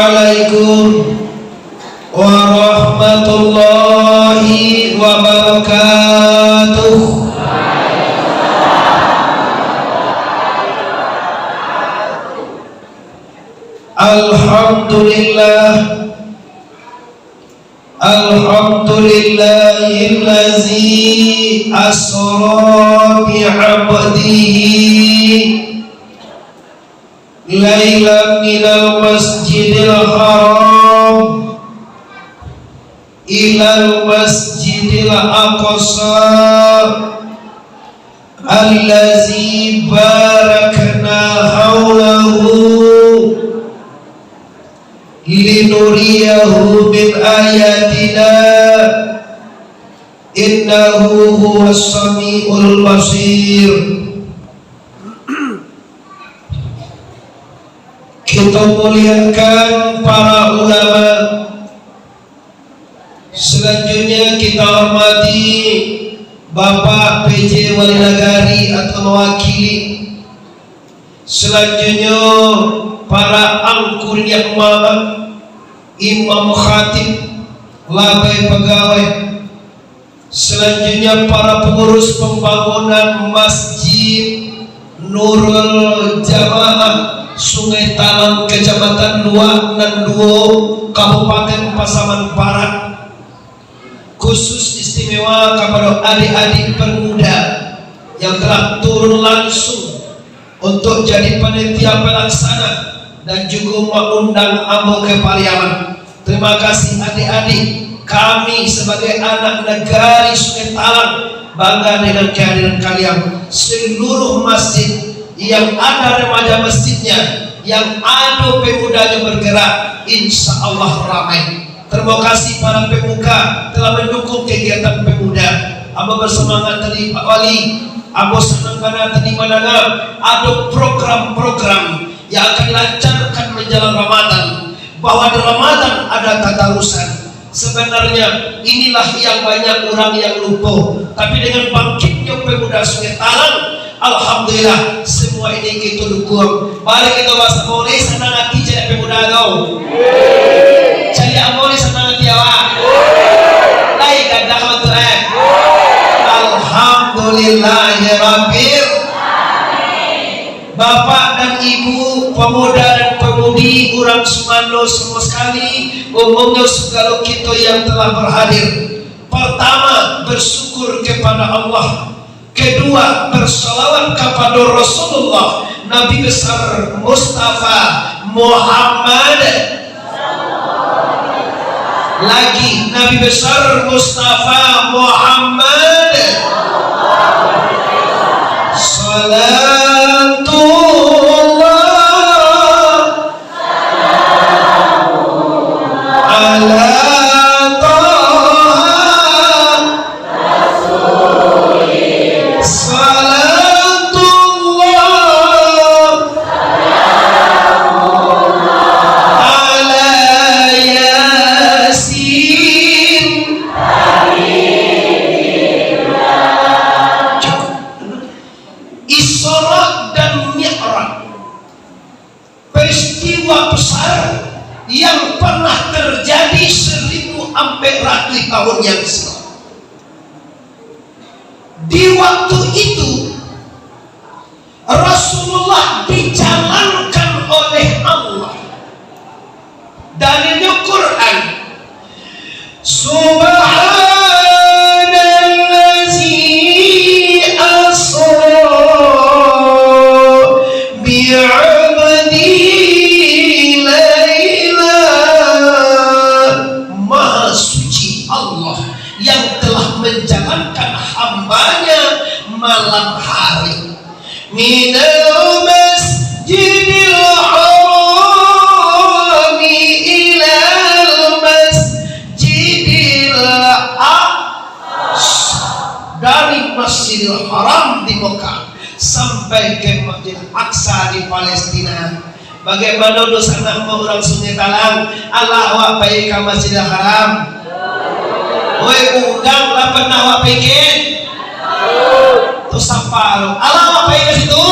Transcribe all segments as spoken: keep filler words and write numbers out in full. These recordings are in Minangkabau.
Assalamualaikum warahmatullahi wabarakatuh. Alhamdulillah. Alhamdulillahillazi asra bi abdihi lailan minal masjidil haram ilal masjidil aqsa allazi barakna haulahu linuriyahu min ayatina innahu huwas samiul basir. Kita muliakan para ulama. Selanjutnya kita hormati Bapak P J Wali Nagari atau mewakili. Selanjutnya para angku niniak mamak, imam khatib, labai pagawai. Selanjutnya, para pangurus pambangunan Masjid Nurul Jamaah Sungai Talang, Kacamatan Luak nan Duo, Kabupaten Pasaman Barat. Khusus istimewa kapado adik-adik pemuda yang telah turun langsung untuk jadi panitia pelaksana dan juga maundang ambo ka Pariaman. Terima kasih adik-adik, kami sebagai anak nagari Sungai Talang bangga dengan kehadiran kalian. Seluruh masjid yang ada remaja masjidnya, yang ado pemudanyo bergerak, insya Allah ramai. Terima kasih para pemuka telah mendukung kegiatan pemuda. Ambo bersemangat tadi Pak Wali, ambo senang bana tadi mandanga ado program-program yang akan dilancarkan menjelang Ramadan, bahwa di Ramadan ada tadarusan. Sebenarnya inilah yang banyak urang yang lupo, tapi dengan bangkitnyo pemuda Sungai Talang, alhamdulillah, semua ini kita dukung. Mari kita basamo lai sanang ati caliak pemuda tu. Caliak ambo lai sanang ati awak. Lai gadah tu, eh. Alhamdulillahirabbil. Bapak dan Ibu, pemuda dan pemudi, urang sumando semua sekali, umumnyo segalo kito yang telah berhadir. Pertama, bersyukur kepada Allah. Kedua, bersalawat kepada Rasulullah, Nabi Besar Mustafa Muhammad. Lagi, Nabi Besar Mustafa Muhammad. Salatullah ala Taha Rasulillah. Salatullah ala Yasin. Isra dan Mi'raj, peristiwa besar yang pernah terjadi seribu ampek ratuih tahun yang silam. Di waktu itu, Rasulullah dijalankan oleh Allah. Dalilnyo Quran. Subhanallazi asra bi'abdihi laila. Maha suci Allah yang telah menjalankan hamba-Nya malam hari. Minal masjidil harami ilal masjidil aqsa. Dari Masjidil Haram di Mekah sampai ke Masjid Aqsa di Palestina. Bagaimana dunsanak ambo urang Sungai Talang? Alah awak pai ka Masjidil Haram? Woi, urang lah pernah awak pai ka? Tu sapa lo? Alah awak pai ka situ?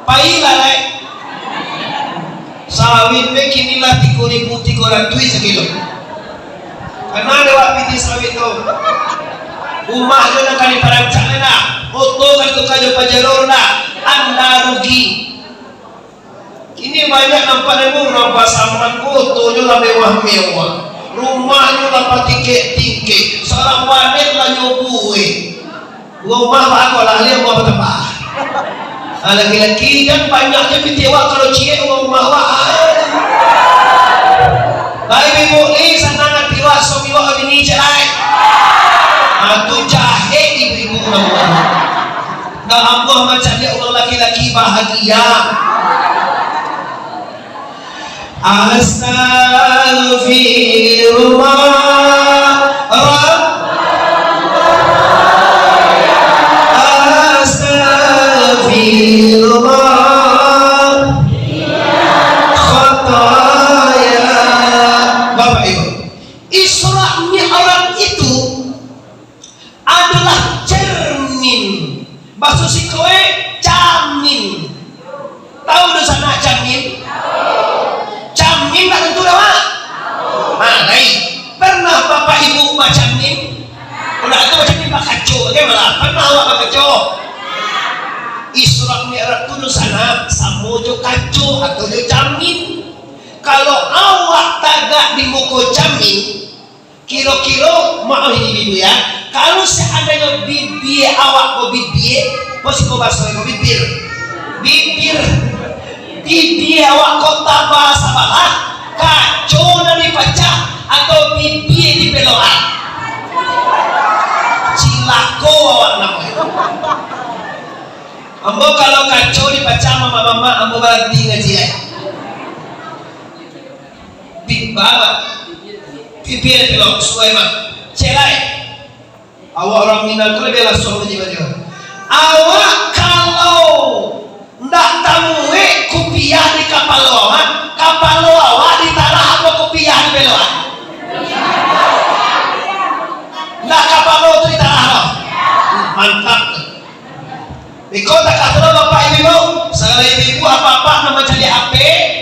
Pailah lai. Sawit pe kini lah tigo ribu tigo ratuih sakilo. Kana dek awak pitih sawit tu? Rumah tu nan ka diparancak ndak? Oto ka tuka jo Pajero ndak? Anda rugi. Kini banyak nampak dek urang Pasaman ko, otonyo lah mewah-mewah, rumahnyo lah batingkek-tingkek, sarambanet lah nyo buek. Rumah bakolah, liek rumah batambah. Ah, laki-laki kan banyak je pitih awak, kalau ciek rumah-rumah awak. Ah. Baik ibu ni sanang ati awak, suami awak bini ciek lai. Ah, tu jahek ibu-ibu namanya. Dah ambuah macam dia urang laki-laki bahagia. Astagfirullah. Astagfirullah. Khataya. Bapak Ibu, Isra Mi'raj itu adalah cermin. Baso siko e, camin. Tahu dunsanak camin? Camin tak tentu dah, Mak? Nah, baik. Pernah Bapak Ibu bacamin? Pernah tu bacamin bakaco, bagaimana? Pernah awak bakaco? Isra Mi'raj tu dunsanak samo jo kaco atau jo camin. Kalau awak tagak di muko camin, kiro-kiro, maaf ini ibu ya, kalau seandainya bibia awak ko bibia, ko siko baso ko bibir, bibir, bibia awak ko taba sabalah, kaco nan dipacah atau bibia dipeloan, cilako awak namonyo. Ambo kalau kaco dipacah mamak-mamak, ambo baranti ngaji lai. Pi-, ba-, bibia tu lo, suai mah. Ciek lai. Awak urang Minang tu labiah lasuah manyimak nyo. Awak kalau ndak tamuek kupiah di kapalo awak, kapalo awak ditarah atau kupiah dipeloan? Ndak kapalo tu ditarah doh. Mantap tu. Iko takah tu lah, Bapak Ibu, sagalo ibu-ibu, apak-apak nan mancaliak H P,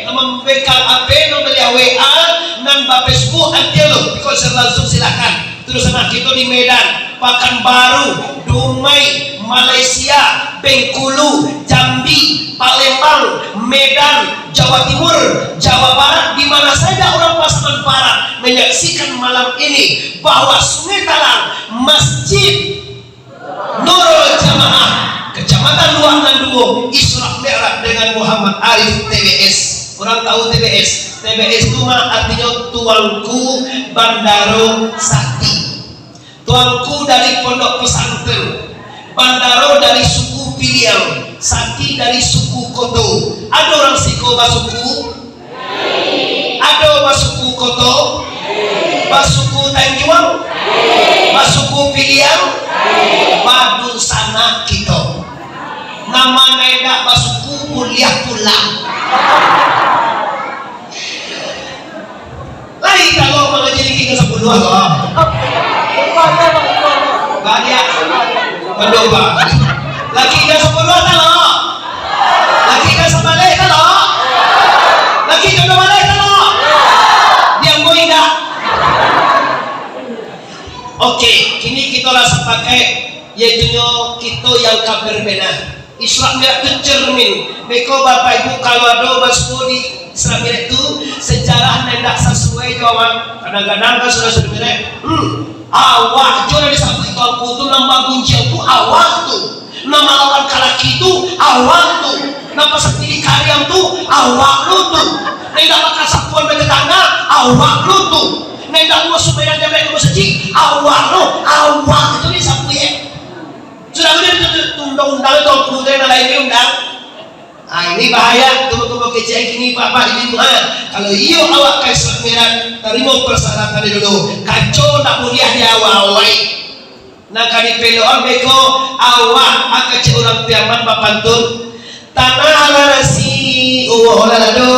nan mambekal H P, nan mambaliak W A, nan ba-Facebook, antiang tu, iko secara langsung silakan. Terus sana kito di Medan, Pakanbaru, Dumai, Malaysia, Bengkulu, Jambi, Palembang, Medan, Jawa Timur, Jawa Barat, di mana saja orang Pasaman Barat menyaksikan malam ini bahwa Sungai Talang, Masjid Nurul Jamaah, Kecamatan Luak Nan Duo, Isra Mi'raj dengan Muhammad Arif T B S. Urang tahu T B S? T B S tu mah artinyo Tuanku Bandaro Sakti. Tuanku dari Pondok Pesantren, Bandaro dari suku Piliang, Sakti dari suku Koto. Ado urang siko basuku? Ado basuku Koto, basuku Tanjuang, basuku Piliang, badunsanak kito. Nan ma nan indak basuku, buliah pulang. Lai kalau mangaji laki ka sapuluah tu. Banyak. Aduh, Pak. Laki ka sapuluah tu lo. Laki ka sabaleh tu lo. Laki ka dua baleh tu lo. Diam boy dah. Oke, kini kito lah sapakaik, yaitunyo kito yang ka berbenah. Isra Mi'raj tu cermin. Beko Bapak Ibu, kalau ado basuo di Isra Mi'raj tu, sejarah nan indak sasuai jo awak. Kadang-kadang kan sudah Isra Mi'raj, hmm, awak jo nan disabuik Tuanku tu, nan bagunjiang tu awak tu, nan malawan kalaki tu awak tu, nan pasang pilih kariam tu awak lu tu, nan indak makan sapuan batetangga awak lu tu, nan indak buek sumbayang jamaah ka masajik awak lu, awak tu disabuik. Sudah tu, tu, tu, tu undang-undang tu, undang-undang nan lain ni undang. Ah, ini bahaya, tubuh-tubuh kecil kini, Bapak, Ibu, ha. Kalau iyo awak ka Isra Mi'raj, tarimo persyaratan dulu. Kaco ndak buliah diawai-awai. Nan ka dipeloan beko, awak akan cek urang Piaman bapantun. Tanah lah nasi, uwoh lah lado,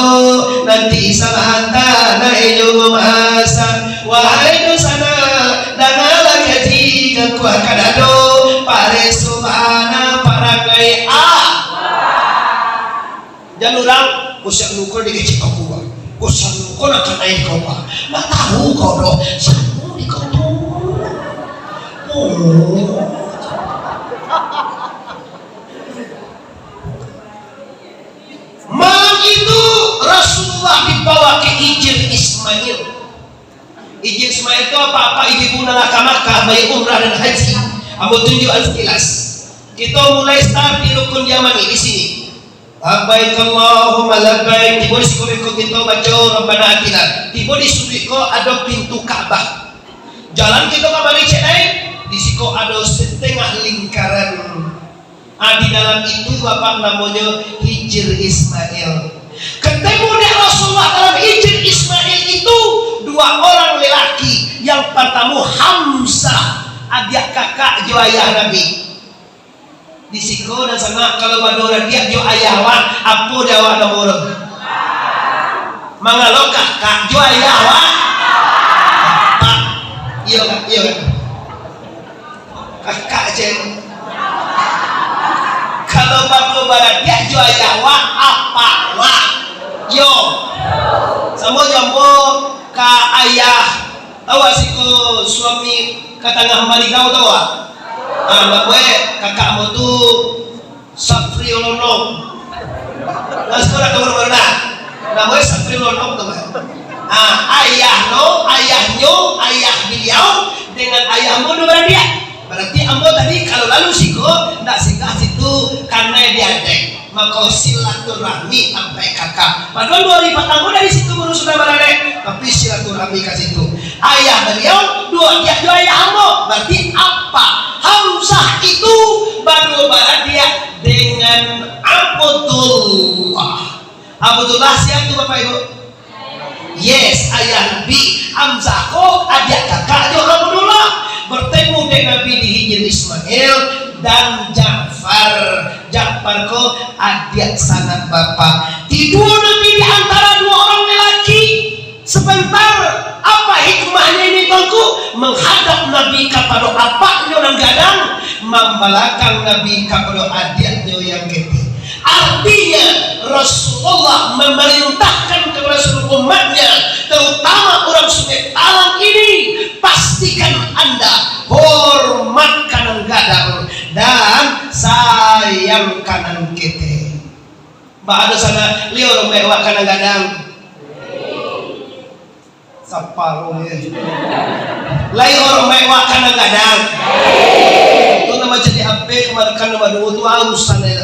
nanti salah hantar, nak inyo mamasak. Wahai dunsanak, dangalah kaji, ngangkuah ka dado, pareso bana parangai awak. Jan urang, "Busiak nukul dikecek aku, Nak kanai kau, Pak. Nak tahu kau doh. Siapa di kau tu? Oh. Malam itu Rasulullah dibawa ke Hijir Ismail. Hijir Ismail tu apak-apak ibu-ibu nan lah ka Makkah, baik umrah dan haji. Ambo tunjuakan sekilas. Kito mulai start di rukun Yamani di sini. Labbaik Allahumma labbaik. Tibo di siko beko kito baco Rabbana Atina. Tibo di suduik ko ado pintu Ka'bah. Jalan kito kamari cek ai. Di siko ado setengah lingkaran. Ah, di dalam itu bapak namonyo Hijir Ismail. Ketemu dek Rasulullah dalam Hijir Ismail itu dua orang lelaki. Yang pertama Hamzah, adiak kakak jo ayah Nabi. Di siko nan sanak kalau bado adiak jo ayah awak, apo dek awak namo tu? Mangalo kakak jo ayah awak? Pak. Iyo, Kak. Iyo, Kak. Kakak cen. Kalau bado baradiak jo ayah wak, apak wak. Yo. Samo jo ambo ka ayah. Tahu wak siko suami ka tangah marigau, tahu wak? Ah, namo e kakak ambo tu Safri Lonong. Nah, siko dak tahu namo e nah. Namo e Safri Lonong tu, Mak. Ah, ayah no, ayahnyo, ayah beliau dengan ayah ambo tu baradiak. Berarti ambo tadi kalau lalu siko, ndak singgah situ, kanai diadek. Mako silaturahmi sampai kakak. Padahal dua hari patang dari situ baru sudah baradek, tapi silaturahmi ka situ. Ayah beliau, duo adiak jo ayah ambo. Berarti apak Hamzah itu baru baradiak dengan Abdullah. Abdullah sia tu, Bapak Ibu? Yes, ayah Nabi. Hamzah ko adiak kakak jo Abdullah. Bertemu dek Nabi di Hijir Ismail dan Ja'far. Ja'far ko adiak sanak bapak. Tibo Nabi di antara duo urang lelaki. Sebentar, apa hikmahnyo ini, Tuanku? Menghadap Nabi kapado apaknyo nan gadang, mambalakang Nabi kapado adiaknyo yang ketek. Artinya, Rasulullah memerintahkan kepada seluruh umatnya, terutama urang Sungai Talang ini, pastikan anda hormat ka nan gadang dan sayang ka nan ketek. Ba ado sanak, lai hormat wak ka nan gadang? Saparo, eh. Lai hormat wak ka nan gadang? Tu nan macam di H P kamarin kan, nan baduo tu, ausan, eh.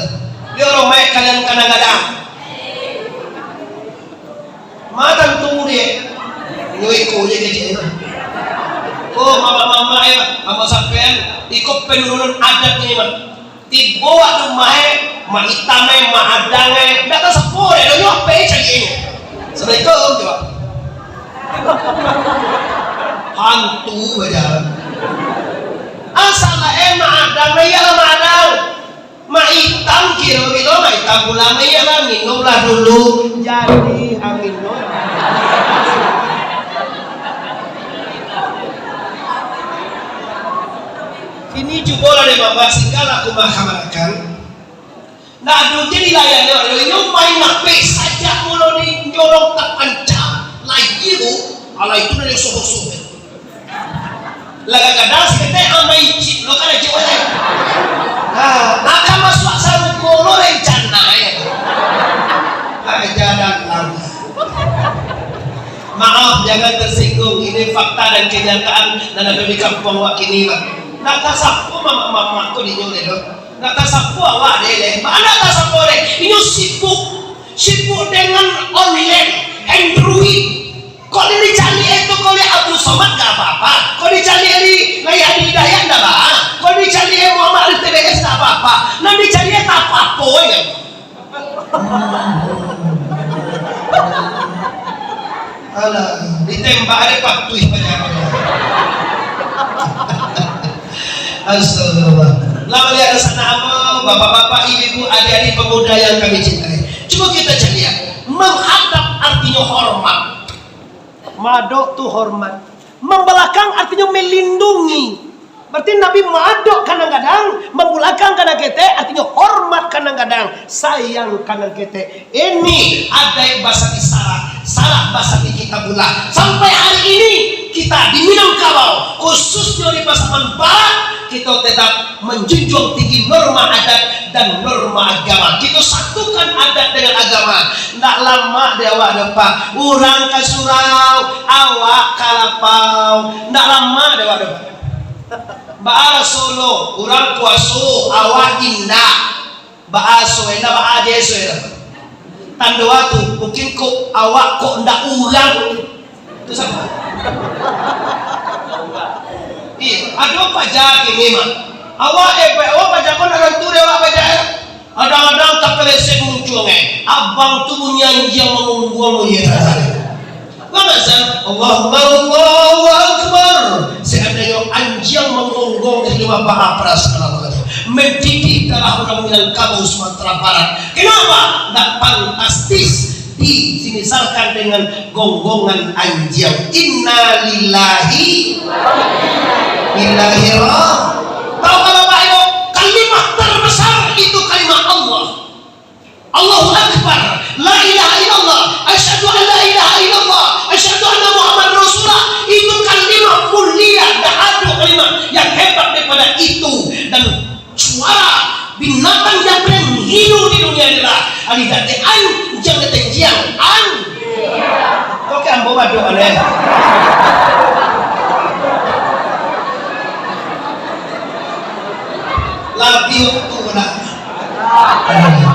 Lai hormat kalian ka nan gadang? Ma tantu dek. Inyo iko je kecek tu. Oh, mamak-mamak, eh, mamak sampean, iko penurunan adat ni, Mak. Tibo wak di rumah, eh, Mak Itam, eh, Mak Adang, eh, ndak tahu sapo, eh, nyo apo, eh, cari, eh. Assalamualaikum, coba. Hantu aja. Asal lah, eh, Mak Adang, eh, iyalah Mak Adang. Mak Itam kiro bilo, Mak Itam pulang, eh, iyalah, minumlah dulu. Jadi, ah, minum. Kini cubolah dek Bapak, singgahlah ka rumah kamanakan. Ndak ado jadi layannyo, inyo main H P sajak mulo di nyolong tapanca. Lai tu, alah itu dari soho-soho. Lah kadang-kadang saketek amai cip lo kada jauah lai. Ha, akan masuak sarugo lo rencana, eh. Aja datang. Maaf, jangan tersinggung. Ini fakta dan kenyataan nan ado di kampuang wak kini, Bang. Ndak tasapo mamak-mamak ko dinyo deh, doh. Ndak tasapo awak deh, leh. Baa ndak tasapo deh? Inyo sibuk. Sibuk dengan online, Android. Kok nan dicaliak e tu, kok dek Abdul Somad ndak apa-apa. Kok dicaliak e dek Hadi Hidayat ndak baa. Kok dicaliak e Muhammad Arif T B S ndak apa-apa. Nan dicaliak e tak apa-apa, ya. Alah, ditembak ado patuih banyak. Astagfirullah. Lah maliek sanak ambo, bapak-bapak, ibu-ibu, adik-adik pemuda yang kami cintai. Cubo kita caliak, menghadap artinyo hormat. Maadok tu hormat. Mambalakang artinyo melindungi. Berarti Nabi maadok ka nan gadang, mambulakang ka nan ketek, artinyo hormat ka nan gadang, sayang ka nan ketek. Ini adaik basa di sarak, sarak basa di kita. Sampai hari ini, kita di Minangkabau, khususnya di Pasaman Barat, kita tetap menjunjung tinggi norma adat dan norma agama. Kita satukan adat dengan agama. Ndak lamak di awak doh, Pak. Urang ka surau, awak ka lapau. Ndak lamak di awak doh, Pak. Baa raso lo, urang puaso, awak indak. Baa so, indak baa je so, indak. Tando tu, mungkin kok awak kok ndak urang. Tu sapa? Iyo, ado paja kini mah. Awak, eh, awak paja pun urang tu deh, awak paja, eh. Kadang-kadang tapeleset muncuang, eh. Abang tu bunyi anjiang mangungguang, iyo, tak tahu. Bangasa, Allahu Akbar, Allahu Akbar. Seandainya anjiang manggonggong di lima baa perasaan Allah tu. Mendidih darah urang Minangkabau Sumatera Barat. Kenapa? Ndak fantastis di, dimisalkan dengan gonggongan anjiang. Innalillahi wa inna ilaihi ra-, Tahu kalau Bapak Ibu, kalimat terbesar itu kalimat Allah. Allahu Akbar, la ilaha illallah, asyhadu an la ilaha illallah, asyhadu anna Muhammad Rasulullah. Itu kalimat mulia, dak ado kalimat yang hebat daripada itu. Dan suara binatang yang paling hino di dunia adalah alih date an, jang date jiang, an. Oke, ambo badok aleh. Labiah tu lah. Aduh.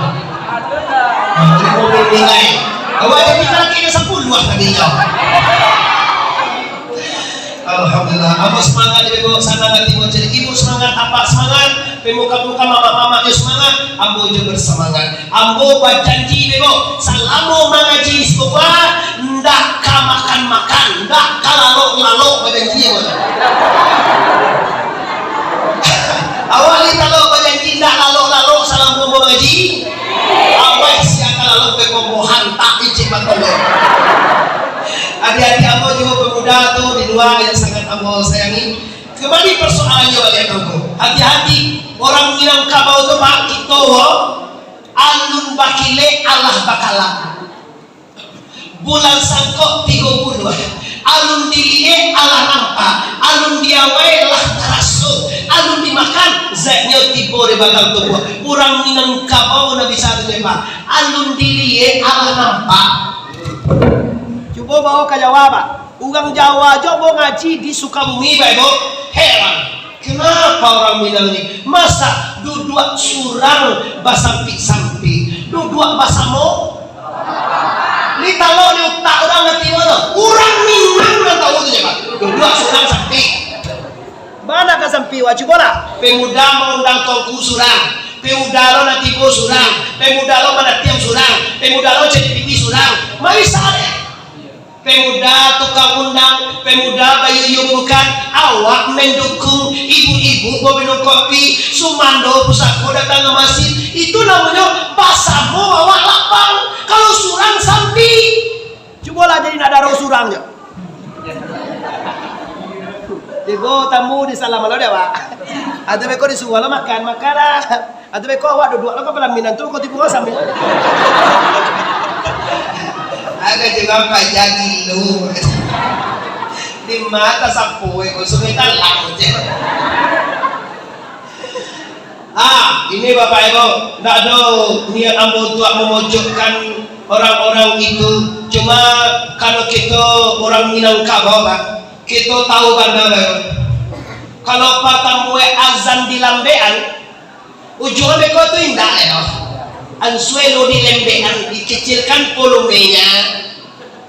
Aduh, mobil nilai. Awak jadi laki ke sepuluh lah tadi kau. Alhamdulillah. Ambo semangat, Ibu, sanang hati mau jadi ibu semangat, apak semangat, pemuka-pemuka, mamak-mamak jo semangat, ambo jo bersemangat. Ambo bajanji, Ibu, salamo mangaji di siko, ndak ka makan-makan, ndak ka lalok-lalok, bajanji, Ibu. Awak ni kalau bajanji ndak lalok-lalok salamo mangaji, awak sia ka lalok beko bohan tak icik batolok. Adik-adik ambo juo pemuda tu di lua yang sangat ambo sayangi. Kembali persoalannyo baliak ka ko. Hati-hati, urang Minangkabau tu, Pak, kito, alun bakilek alah bakalam. Bulan sangkok tigo puluah, alun diliek alah nampak, alun diawai lah taraso, alun dimakan, zatnyo tibo di batang tubuah. Urang Minangkabau nan bisa tu, Pak, alun diliek alah nampak. Cubo bao ka Jawa, Pak. Urang Jawa jo bao ngaji di Sukabumi, Pak, Ibu. Heran. Kenapa orang Minang ni? Masa duduak surang basampik-sampik, duduak basamo? Ni talok di utak urang nanti mana? Urang Minang nan tahu tu je, Pak. Duduak surang sampik. Mana ka sampik, wak? Cubolah. Pemuda maundang tuanku surang. Pemuda lo nan tibo surang. Pemuda lo manatiang surang. Pemuda lo jadi pipi surang. Mari salah. Pemuda tukang undang, pemuda bayuyu bukan, awak mendukung ibu-ibu baminum kopi, sumando pusako datang ka masjid, itu namonyo basamo awak lapang, kalau surang sampi. Cubolah jadi nak daro surang jo. Tibo tamu di salam lo deh, Pak. Atau beko disuruah lo makan, makanlah. Atau beko awak duduak lo ka palaminan tu, ko tibo sambil. Agak juga pajak gilo. Di mata sapu, eh, ko sungai talang je. Ah, ini Bapak Ibu, ndak ado niat ambo untuk memojokkan orang-orang itu. Cuma kalau kito orang Minangkabau, Pak, kito tahu bana, Pak. Kalau patamuan azan di lambekan, ujuang beko tu indak, eh, ansuelo di lembekan, dikecilkan volumenya.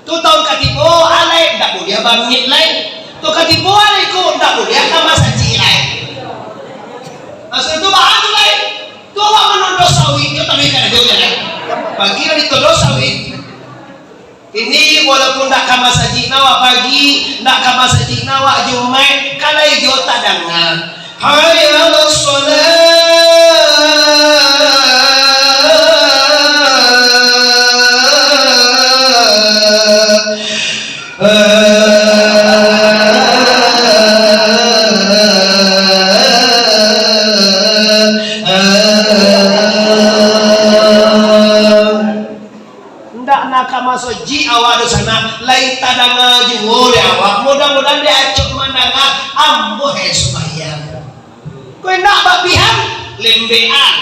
Tu taun katibo alai, ndak buliah bangit lai. Tu katibo alai ko, ndak buliah ka masajik lai. Maksud tu baa tu lai. Tu awak manodo sawit, tu tapi karajo je lai. Pagi lah ditodo sawit. Ini walaupun ndak ka masajik na awak pagi, ndak ka masajik na awak Jumaik, kan lai jo tadanga. Hayya alas salah. Ndak nak ka masajik awak dunsanak, Lai tadanga juo dek awak, mudah-mudahan dek acok mandanga, ambo hai sumbayang. Kok indak babihan, lembekan.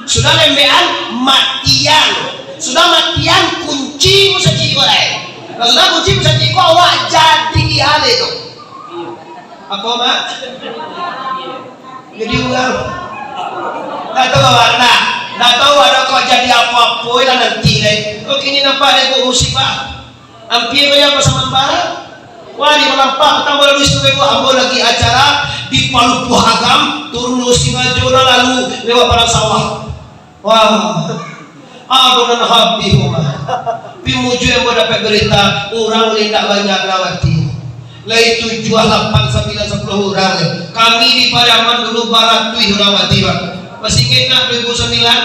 Sudah lembekan, matian. Sudah matian, kunci musajik ko lai. Lah sudah kunci musajik ko, awak jadi alai tu. Apo, Mak? Jadi urang. Ndak tahu awak, nah. Ndak tahu awak kok jadi apo-apo lah nanti lai. Kok kini nampak dek musibah. Ampia banyak pasaman barang. Wah, di malam pak, tambah lalu istimewa, ambo lagi acara di Palupuah Agam, turun dulu Singajo, lalu lewat Padang Sawah. Wah, adonan habih, Umar. Pi mujua ambo dapek berita, urang lai indak banyak lawati. Lai tujuah, lapan, sambilan, sapuluah urang. Kami di Pariaman dulu baratuih urang mati, Pak. Masih ingat nak dua ribu sambilan?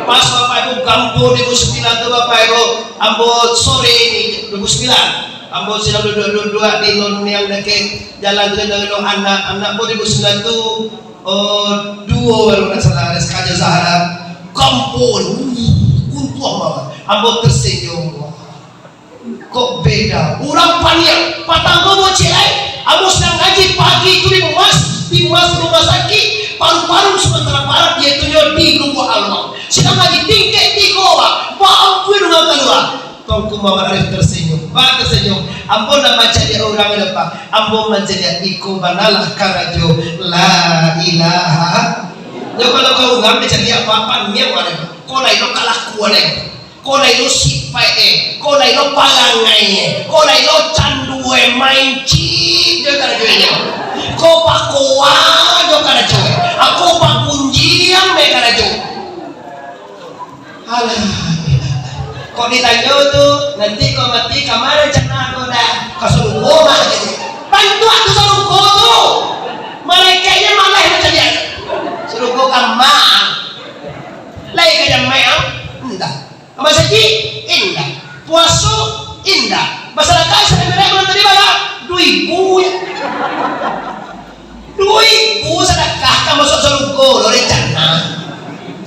Pas Bapak Ibu gampang dua ribu sambilan tu, Bapak Ibu, ambo sore ni, dua ribu sambilan. Ambo sadang duduak-duduak di loniang dakek jalan tu, dengan anak, anak ambo dua ribu sambilan tu, oh, duo baru nak salah, ada sakaja Zahra. Gampang, uh, untuang banget. Ambo tersenyum. Kok beda? Urang paniang, patang ko bocil ai. Ambo sadang ngaji pagi tu di Muas, di Muas rumah sakik, paru-paru Sumatera Barat, yaitunyo di Lubuak Aluang. Sadang ngaji tingkek tigo, Pak. Baampuih urang kalua. Tuanku Muhammad Arif tersenyum. Pak tersenyum. Ambo ndak mancaliak urang ado, Pak. Ambo mancaliak iko banalah karajo. La ilaha. Yo, kalau ka urang dicaliak papan niang mah, Pak. Ko lai lo kalakuan, eh. Ko lai lo sipaik, eh. Ko lai lo parangai, eh. Ko lai lo candu, eh. Main cip jo karajonyo. Ko bakoa jo karajo, eh. Ako bagunjiang, eh, karajo. Alah, kok ditanyo tu, nanti kok mati, ka ma rencana ko dah? Ka sarugo mah, gitu. Bantuak tu sarugo tu. Malaikatnyo malah macam dia. Sarugo ka ma? Lai ka jamaah, indak. Ka masajik, indak. Puaso, indak. Basadakah, sadakah bulan tadi bara? Duo ribu, ya. Duo ribu sadakah ka masuak sarugo lo rencana.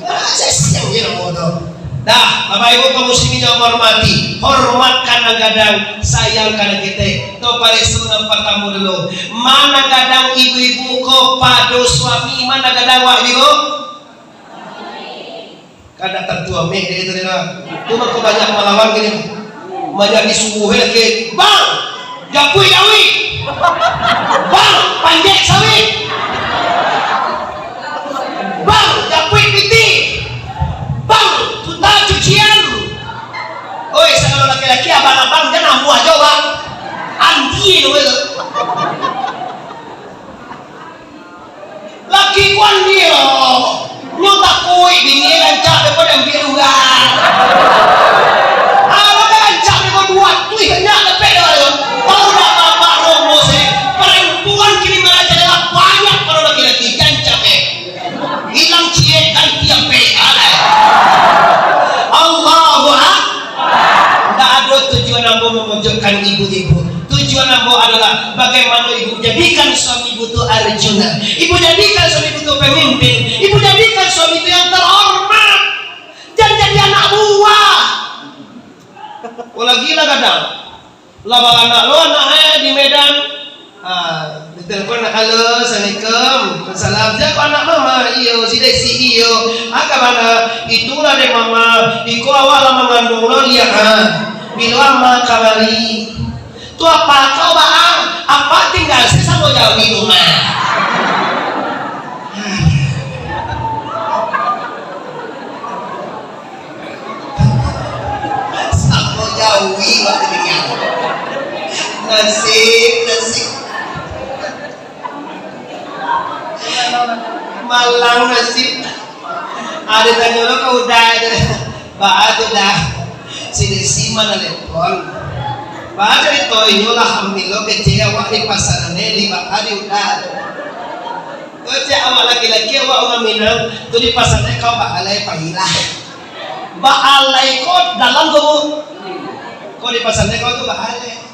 Ah, sesiang je namo tu. Dah, Bapak Ibu kaum muslimin yang hormati, hormatkan nan gadang, sayangkan nan ketek. Tu pareso nan partamo dulu. Ma nan gadang ibu-ibu ko pado suami, ma nan gadang wak ibu? Kada tantu amek dek itu, dek lah. Tu mako banyak malawan kini. Banyak disuruah lagi, "Bang, japuik sawit! Bang, panjek sawit! Bang, japuik pitih! Bang, puta cucian!" Oi, sagalo laki-laki, abang-abang, jan amuah jo, Bang. Andi tu, tu. Laki kuan dia, nyo takuik bini rancak daripada ambil urang. Alah, rancak daripada dua tuih banyak dapek dah tu. Tahu dah bapak romo se, perempuan kini merajalela banyak pado laki-laki, rancak eh. Hilang ciek ganti ape, alah. Allahu Akbar. Ndak ado tujuan ambo memojokkan ibu-ibu. Tujuan ambo adalah bagaimana ibu jadikan suami ibu tu Arjuna. Ibu jadikan suami ibu tu pemimpin. Ibu jadikan suami tu yang terhormat. Jan jadi anak buah. Oh, lagi lah gadang. Lah baranak lo anak eh di Medan. Ah, ditelepon nak, "Halo, assalamualaikum." "Salam." "Sia ko anak mama?" "Iyo, si Desi." "Iyo. Ah, ka bana?" "Itulah dek mama. Iko awak lah mangandung lo, liak ah. Bilo ama kamari?" "Tu apa kau, Bang? Apa tinggal se samo jauh di rumah?" Samo jauh, wak, ditinggal. Nasib, nasib. Malang nasib. Ado tanyo lo ka Uda tu. Baa tu dah. Si Desi ma nan lepon. Baa carito inyo lah hamil lo kecek awak di pasanan di baa di Uda tu. Kecek awak laki-laki awak urang Minang tu di pasanan kau baa lai pailah. Baa lai ko dalam tu. Ko di pasanan kau tu baa lai.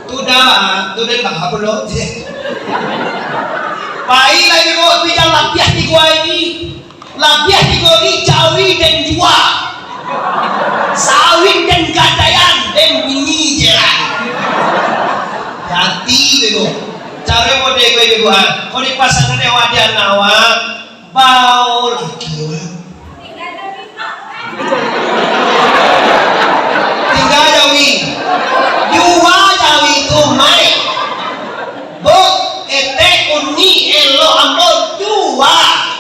Tu dah, tu den baa pulo. Pai lai ko tu jan labiah tigo ari. Labiah tigo ari jawi den jua. Sawit den gadaian den bini. Kalau dipasangan dek awak di anak awak, bao laki awak. Tingga jawi. Jua jawi tu, Mai. Bu, etek, uni, elok, ambo, jua.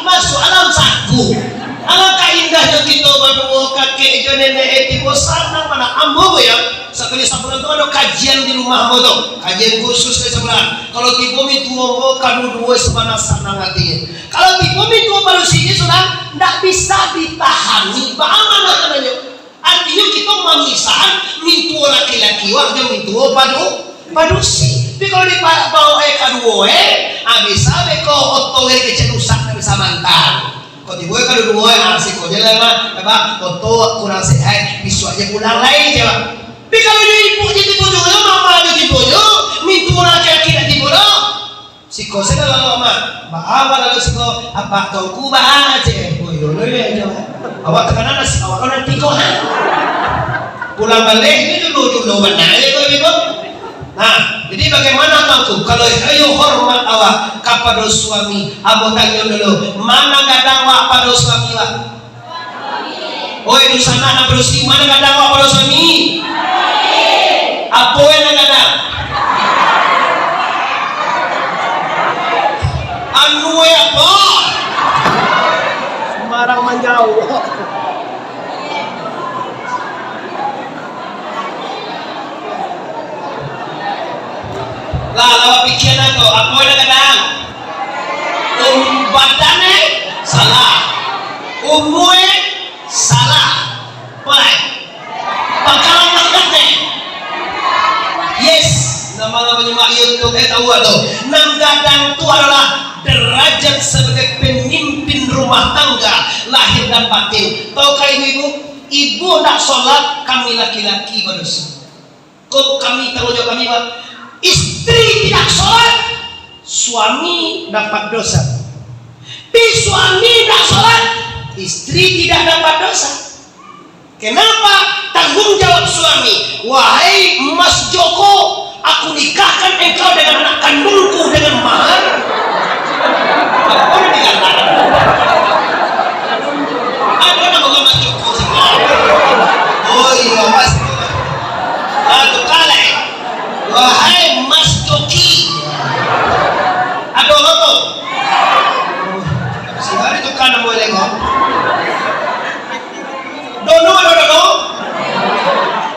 Masuak dalam saku. Alangkah indahnyo kito baduo, kakek jo nenek, eh, tibo sanang mano ambo, Bu, yo. Sakali sabulan tu ado kajian di rumah ambo tu. Kajian khusus sakali sabulan. Kalau tibo mintuo ambo, kaduo-duo sabana sanang atinyo. Kalau tibo mintuo padusi, sudah ndak bisa ditahani. Baa mano kananyo? Artinyo, kito mamisahan mintuo laki-laki wak jo mintuo padu-, padusi. Tapi kalau dibao, eh, kaduo, eh, ah, bisa beko oto dari kecek rusak, ndak bisa mantang. Kok tibo, eh, kaduo-duo, eh, ah, siko je lah, Mak. Apa, oto kurang sehat, bisuak je pulang lai, je, Mak. Tapi kalau inyo ibu je tibo jo, mama je tibo jo, mintuo laki-laki ndak tibo doh. Siko sajo lalu, Mak. Baa, Mak, lalu siko? Apak Tuangku baa, cek. Oh, iyo, iyo, iyo, iyo. Awak takana nasi awak kan nanti ko, ha? Pulang baliak ni dulu, dulu bana je ko, Ibu. Nah, jadi bagaimana Tuangku? Kalau iyo hormat awak kapado suami, ambo tanyo dulu, ma nan gadang awak pado suami, Mak? Oi, dunsanak nan padusi, ma nan gadang awak pado suami? Apo nan gadang? Anu, eh, apo? Sembarang manjawab. Lah, lah bapikia lah tu, apo nan gadang? Um, badan, eh? Salah. Umua, eh? Salah. Apo lai? Pangkalan nan gadang, eh? Yes. Nan manyimak YouTube, eh, tahu lah tu. Nan gadang tu adalah derajat sebagai pemimpin rumah tangga, lahir dan batin. Tahukah ibu-ibu? Ibu ndak solat, kami laki-laki badosa. Ko kami, tanggung jawab kami, Pak. Istri tidak sholat, suami dapat dosa. Tapi suami tidak sholat, istri tidak dapat dosa. Kenapa? Tanggung jawab suami. "Wahai Mas Joko, aku nikahkan engkau dengan anak kandungku dengan mahar." Apa yang dikatakan? Ada nama Mas Joko sih? Oh iya, Mas. Ah, tukar lai. "Wahai Mas Joki." Ado lo tu? Sibari tukar namo lai ko. Dono ado, Dono?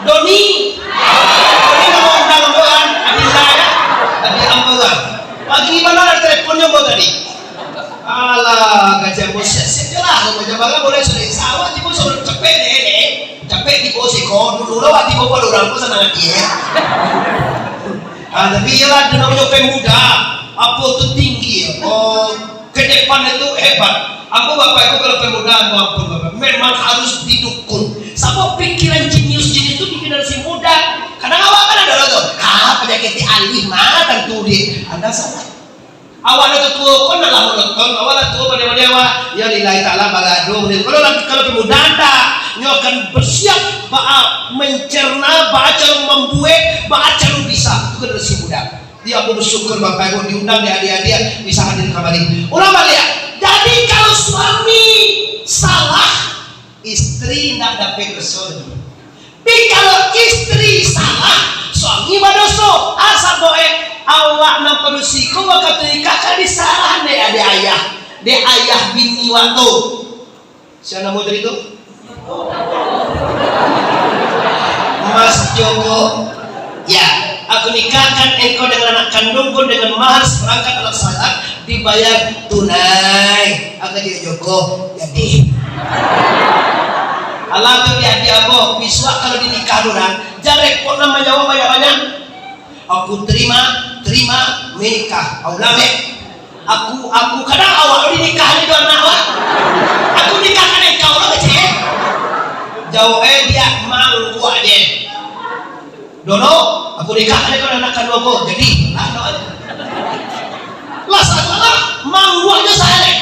Doni? Doni namo undang ambo kan? Adi lah, ya? Adi ambo lah. Pagi mano ado teleponnyo ambo tadi? Alah, gaji ambo siap-siap je lah. Ambo jam bara boleh sudah insya Allah, tibo sudah capek deh, deh. Capek tibo siko, dulu lah, wak tibo pado urang ko sanang ati, ya. Ah, tapi iyalah, itu namanya pemuda. Apo tu tinggi, ya. Oh, ke depan itu hebat. Ambo bapak itu kalau pemuda, ambo ampun, bapak. Memang harus didukung. Sabab pikiran jenius-jenius tu pikiran si muda. Kadang awak kan ado tu, "Ah, panyakik alih mah, tantu dia." Anda salah. Awak lah tuo ko, nak lah monoton, awak lah tuo, pandai-pandai awak. Ya, lillahi ta'ala, bagaduh. Kalau lagi, kalau pemuda, ndak. Nyo akan bersiap, baa mencerna, baa caro mambuek, baa caro bisa. Itu kan dari si muda. Dia pun bersyukur, Bapak Ibu, diundang di adik-adik bisa hadir kamari. Ulang balik, ya. Jadi, kalau suami salah, istri ndak dapek dosa. Tapi kalau istri salah, suami badoso. Asa boe, awak nan padusi ko wakatu nikah kan disalahan dek, dek ayah, dek ayah bini wak tu. Sia namo tadi tu? Mas Joko. Ya, aku nikahkan engkau dengan anak kandungku dengan mahar seperangkat alat salat dibayar tunai. Aku jadi Joko, jadi. Alah tu dia, dia ambo, bisuak kalau dinikah urang, jan repot lah manyawa banyak-banyak. Aku terima, terima, menikah. Ulang, eh. Aku, aku, kadang awak tu dinikah ni tu anak awak. Aku nikahkan engkau lah kecil. Jawab, eh, dia mangguak je. Dono, aku nikahkan engkau anak kandung aku. Jadi, lah, doa. Lah, salah, mangguak je saya.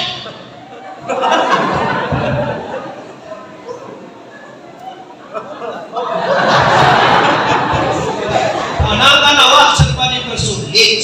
Anak-anak awak serba dipersulit,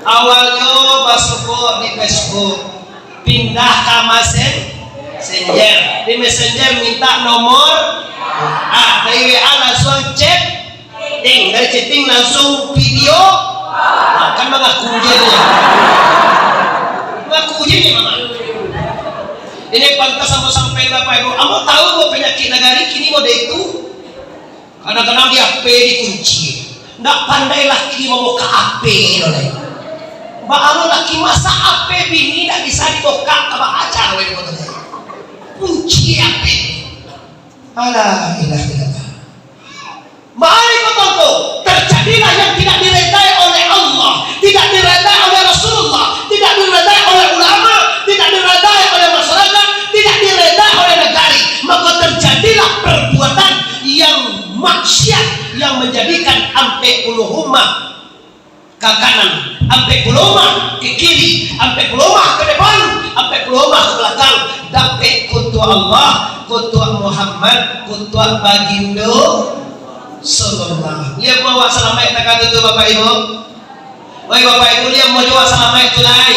Awalnyo basokok di Facebook, pindah ka Messenger. Di Messenger minta nomor, ah, dari W A langsuang chat, ting, dari chatting langsuang video. Nah, kan mangaku je tu. Mangaku je ni, Mamak. Ini pantas ambo sampaikan, Bapak Ibu. Ambo tahu kok panyakik nagari kini model itu. Kadang-kadang di H P dikunci. Ndak pandai laki mambuka H P doh lai. Baa lo laki masak H P bini ndak bisa dibuka, ka baa caro itu, kunci H P. La ilaha illallah. Mari ko tongko, terjadilah yang tidak diredai oleh Allah, tidak diredai oleh Rasulullah, tidak diredai oleh ulama, tidak diredai oleh masyarakat, tidak diredai oleh nagari. Maka terjadilah perbuatan yang maksiat yang menjadikan ampek puluah umat ka kanan, ampek puluah umat ka kiri, ampek puluah umat ka depan, ampek puluah umat ka balakang, dapek kutuak Allah, kutuak Muhammad, kutuak Bagindo Sallallahu. Liek awak salamaik takah tu, Bapak Ibu. Wahai Bapak Ibu, liek awak salamaik tu lai.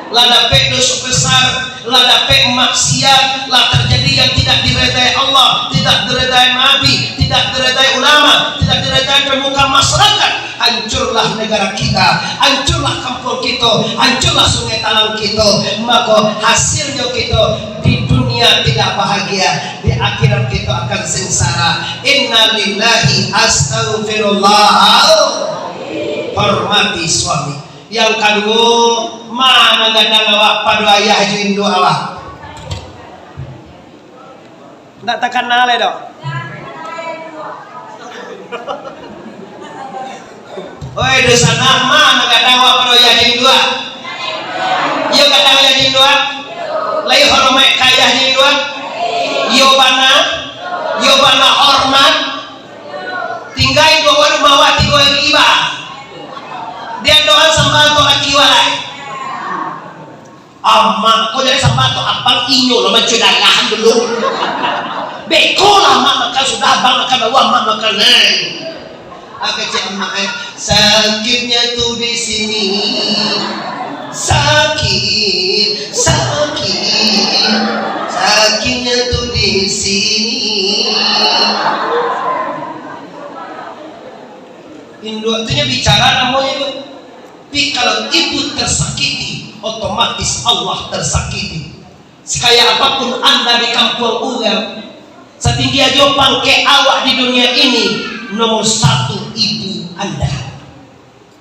Lah dapek doso besar, lah dapek maksiat, lah terjadi yang tidak diredai Allah, tidak diredai Nabi, tidak diredai ulama, tidak diredai pemuka masyarakat. Hancurlah negara kita, hancurlah kampung kita, hancurlah Sungai Talang kita. Maka hasilnyo kita di dunia tidak bahagia, di akhirat kita akan sengsara. Innalillahi, astagfirullah. Hormati suami. Yang kaduo, ma nan gadang awak pado ayah jo induak awak? Ndak takana lai doh. Oi, dunsanak, ma nan gadang awak pado ayah jo induak? Iyo gadang ayah jo induak? Lai hormat ka ayah jo induak? Iyo bana, iyo bana hormat. Tingga induak awak di bawah tigo hari iba. Di andoan sambah tu laki awak lai. Amak, kok jadi sambah tu abang, inyo lah mancuit darah dulu. Beko lah amak makan sudah, abang makan baru, amak makan lai. Ah, kecek amak, eh. Sakitnya tu di sini. Sakit, sakit. Sakitnya tu di sini. Induak tu nyo bicara namonyo tu. Tapi kalau ibu tersakiti, otomatis Allah tersakiti. Sekaya apapun anda di kampuang urang, satinggi ajo pangkek awak di dunia ini, nomor satu ibu anda.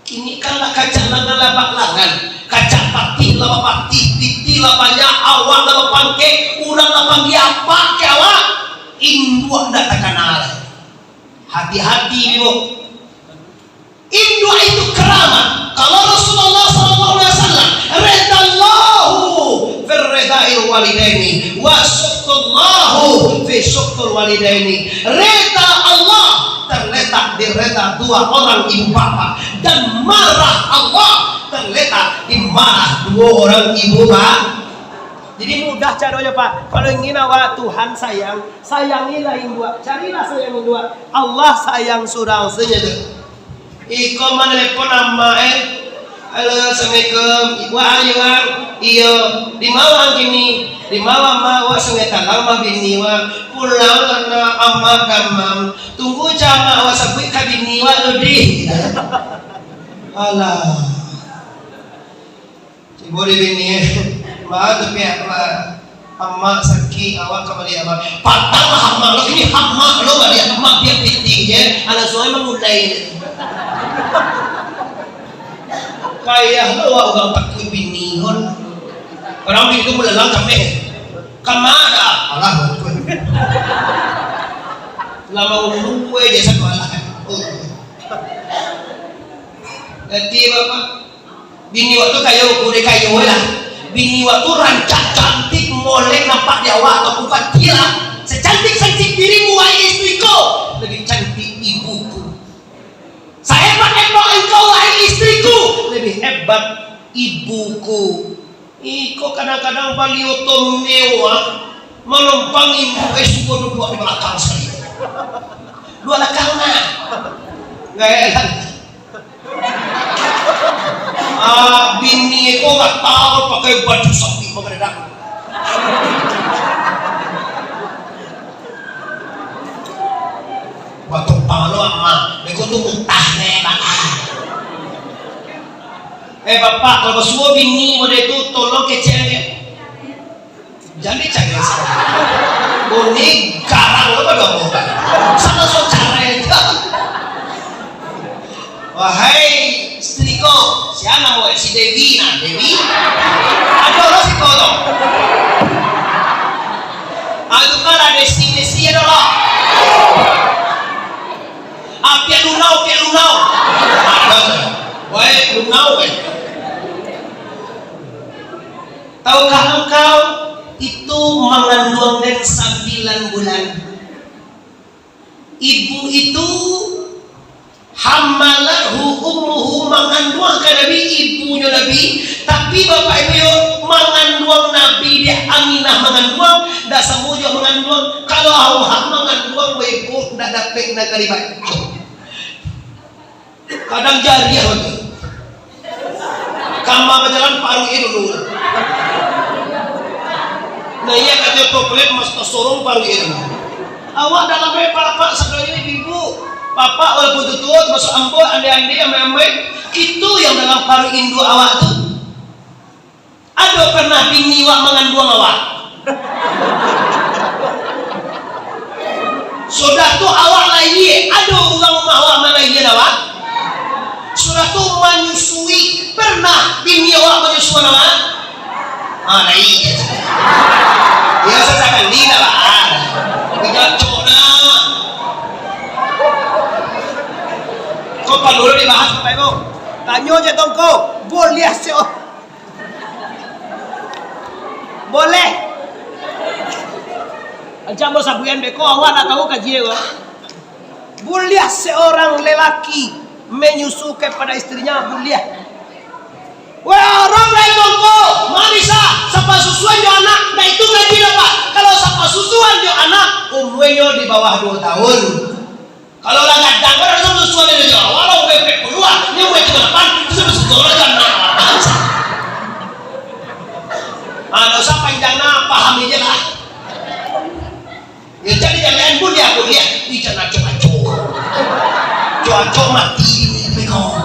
Kini kan lah kacak langan lah bak langan, kacak patih lah bapatih, pitih lah banyak, awak lah bapangkek, urang lah panggia apak ka awak, induak ndak takana lai. Hati-hati, Ibu. Induak itu karamat. Kalau Rasulullah sallallahu alaihi wasallam, "Ridallahu fi ridai walidaini, wa sukhtallahu fi sukhtil walidaini." Rida Allah terletak di rida dua orang ibu bapa, dan marah Allah terletak di marah dua orang ibu bapa. Jadi mudah caronyo, Pak. Kalau ingin awak Tuhan sayang, sayangilah induak, carilah sayang induak. Allah sayang surang sajo. Iko manelepon amak, eh. "Halo, assalamualaikum." "Wah, iyo, Bang." "Iyo, di ma Bang kini?" "Di ma Bang, Mak?" "Wah, Sungai Talang, Bang, bini, Bang." "Pulang lah, nak, amak damam." "Tunggu Cama awak sabuik ka bini awak tu, dih. Alah. Tibo di bini, "Mak, tapi apa? Amak sakik, awak ka baliak amak." Patang lah amak lo, kini amak lo baliak amak, biak pitih je. Alah, suai mangulai je. Kayah lo awak urang takuik bini kon. Urang bini tu bulalang kameh. Kama dah? Alah, batua. Lama umua je satu alah. Oh. Jadi, Bapak, bini awak tu kayo, urang kayo lah. Bini awak tu rancak, cantik, molek, nampak di awak atau bukan, tidak. Secantik-cantik dirimu, wahai istriku, lebih cantik ibuku. Sehebat-hebat engkau, wahai istriku, lebih hebat ibuku. Iko kadang-kadang bali oto mewah, manompangi, eh, suko duduak balakang sakali. Duduak balakang mah. Gaya lah. Ah, bini ko gak tahu pakai baju sapi mengeredak. Batok palo amak, beko tu mutah ne, Pak. Eh, Bapak, kalau basuo bini model tu, tolong kecek dia. Jadi cari salah. Buni garang lo pada Allah. Sama so cara itu. Wahai istriku, siapa namo si Dewi nah, Dewi? Ada orang si kau tu. Aku kan ada si, si ada lah. Apiak lunau, apiak lunau. Ada. Wahai lunau, eh. Tahukah engkau, itu manganduang den sambilan bulan? Ibu itu, hamalathu ummuhu, manganduang ka Nabi, ibunyo Nabi, tapi bapak ibu yo, manganduang Nabi dek Aminah manganduang, dak samo jo manganduang, kalau awak manganduang, ibu ndak dapek nagari baco. Kadang jariah bagai. Kama bajalan paruik dulu. Nah, iya, kato toplet mas tasorong paruik dulu. Awak dalam, eh, bapak sadonyo, ibu-ibu. Bapak walaupun tuo-tuo, termasuk ambo, ande-ande, amai-amai, itu yang dalam paruik induk awak tu. Ado pernah bini awak manganduang awak? Sudah tu awak lahia, ado urang rumah awak malahian awak? Sudah tu manyusui, pernah bini awak manyusuan awak? Ah, lain. Ya, sasakan ni lah, ah. Bigacok dah. Kok perlu dibahas, Bapak Ibu? Tanyo je tongko, boleh sih, oh. Boleh. Ancak ambo sabuikan beko, awak nak tahu kaji ko. Buliah seorang lelaki menyusu kepada istrinya, buliah. Weh, urang lain tongko, ma bisa sapasusuan jo anak, nah itu kaji lah, Pak. Kalau sapasusuan jo anak, umuanyo di bawah dua tahun. Kalau lah gadang, kan harus susuan dari Jawa, walau bebek puluah, nyo buat tiga lapan, itu sampai sekolah kan, nah, bangsa. Ah, ndak usah panjang, nah, pahami je lah. Ya, jadi jangan pun dia, pun dia, ih, jangan acok-acok. Acok-acok mati ini, beko.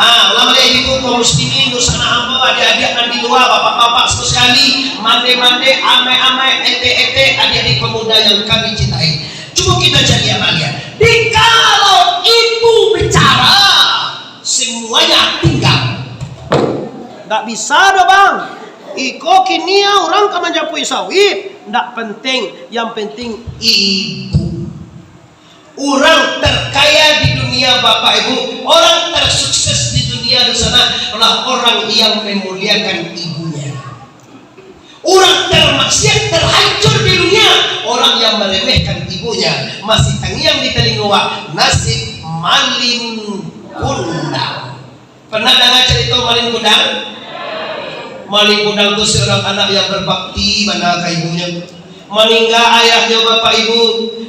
Ah, ulama dari ibu kaum muslimin, nusana ambo, adik-adik nan di luar, bapak-bapak sekali, mande-mande, amai-amai, etek-etek, adik-adik pemuda yang kami cintai. Cuba kita cari amalia. Dikalau ibu bicara, semuanya tinggal. Ndak bisa doh, Bang. Iko kini ya urang ka manjapui sawit. Ndak penting, yang penting ibu. Urang terkaya di dunia, Bapak Ibu, orang tersukses di dunia di sana adalah orang yang memuliakan ibunya. Urang termaksiat, terhancur di dunia, orang yang meremehkan ibunya. Masih tangiang di talingo awak, nasib malin kundang. Pernah danga carito malin kundang? Malin kundang tu seorang anak yang berbakti bana ka ibunyo. Maningga ayahnyo, bapak ibu,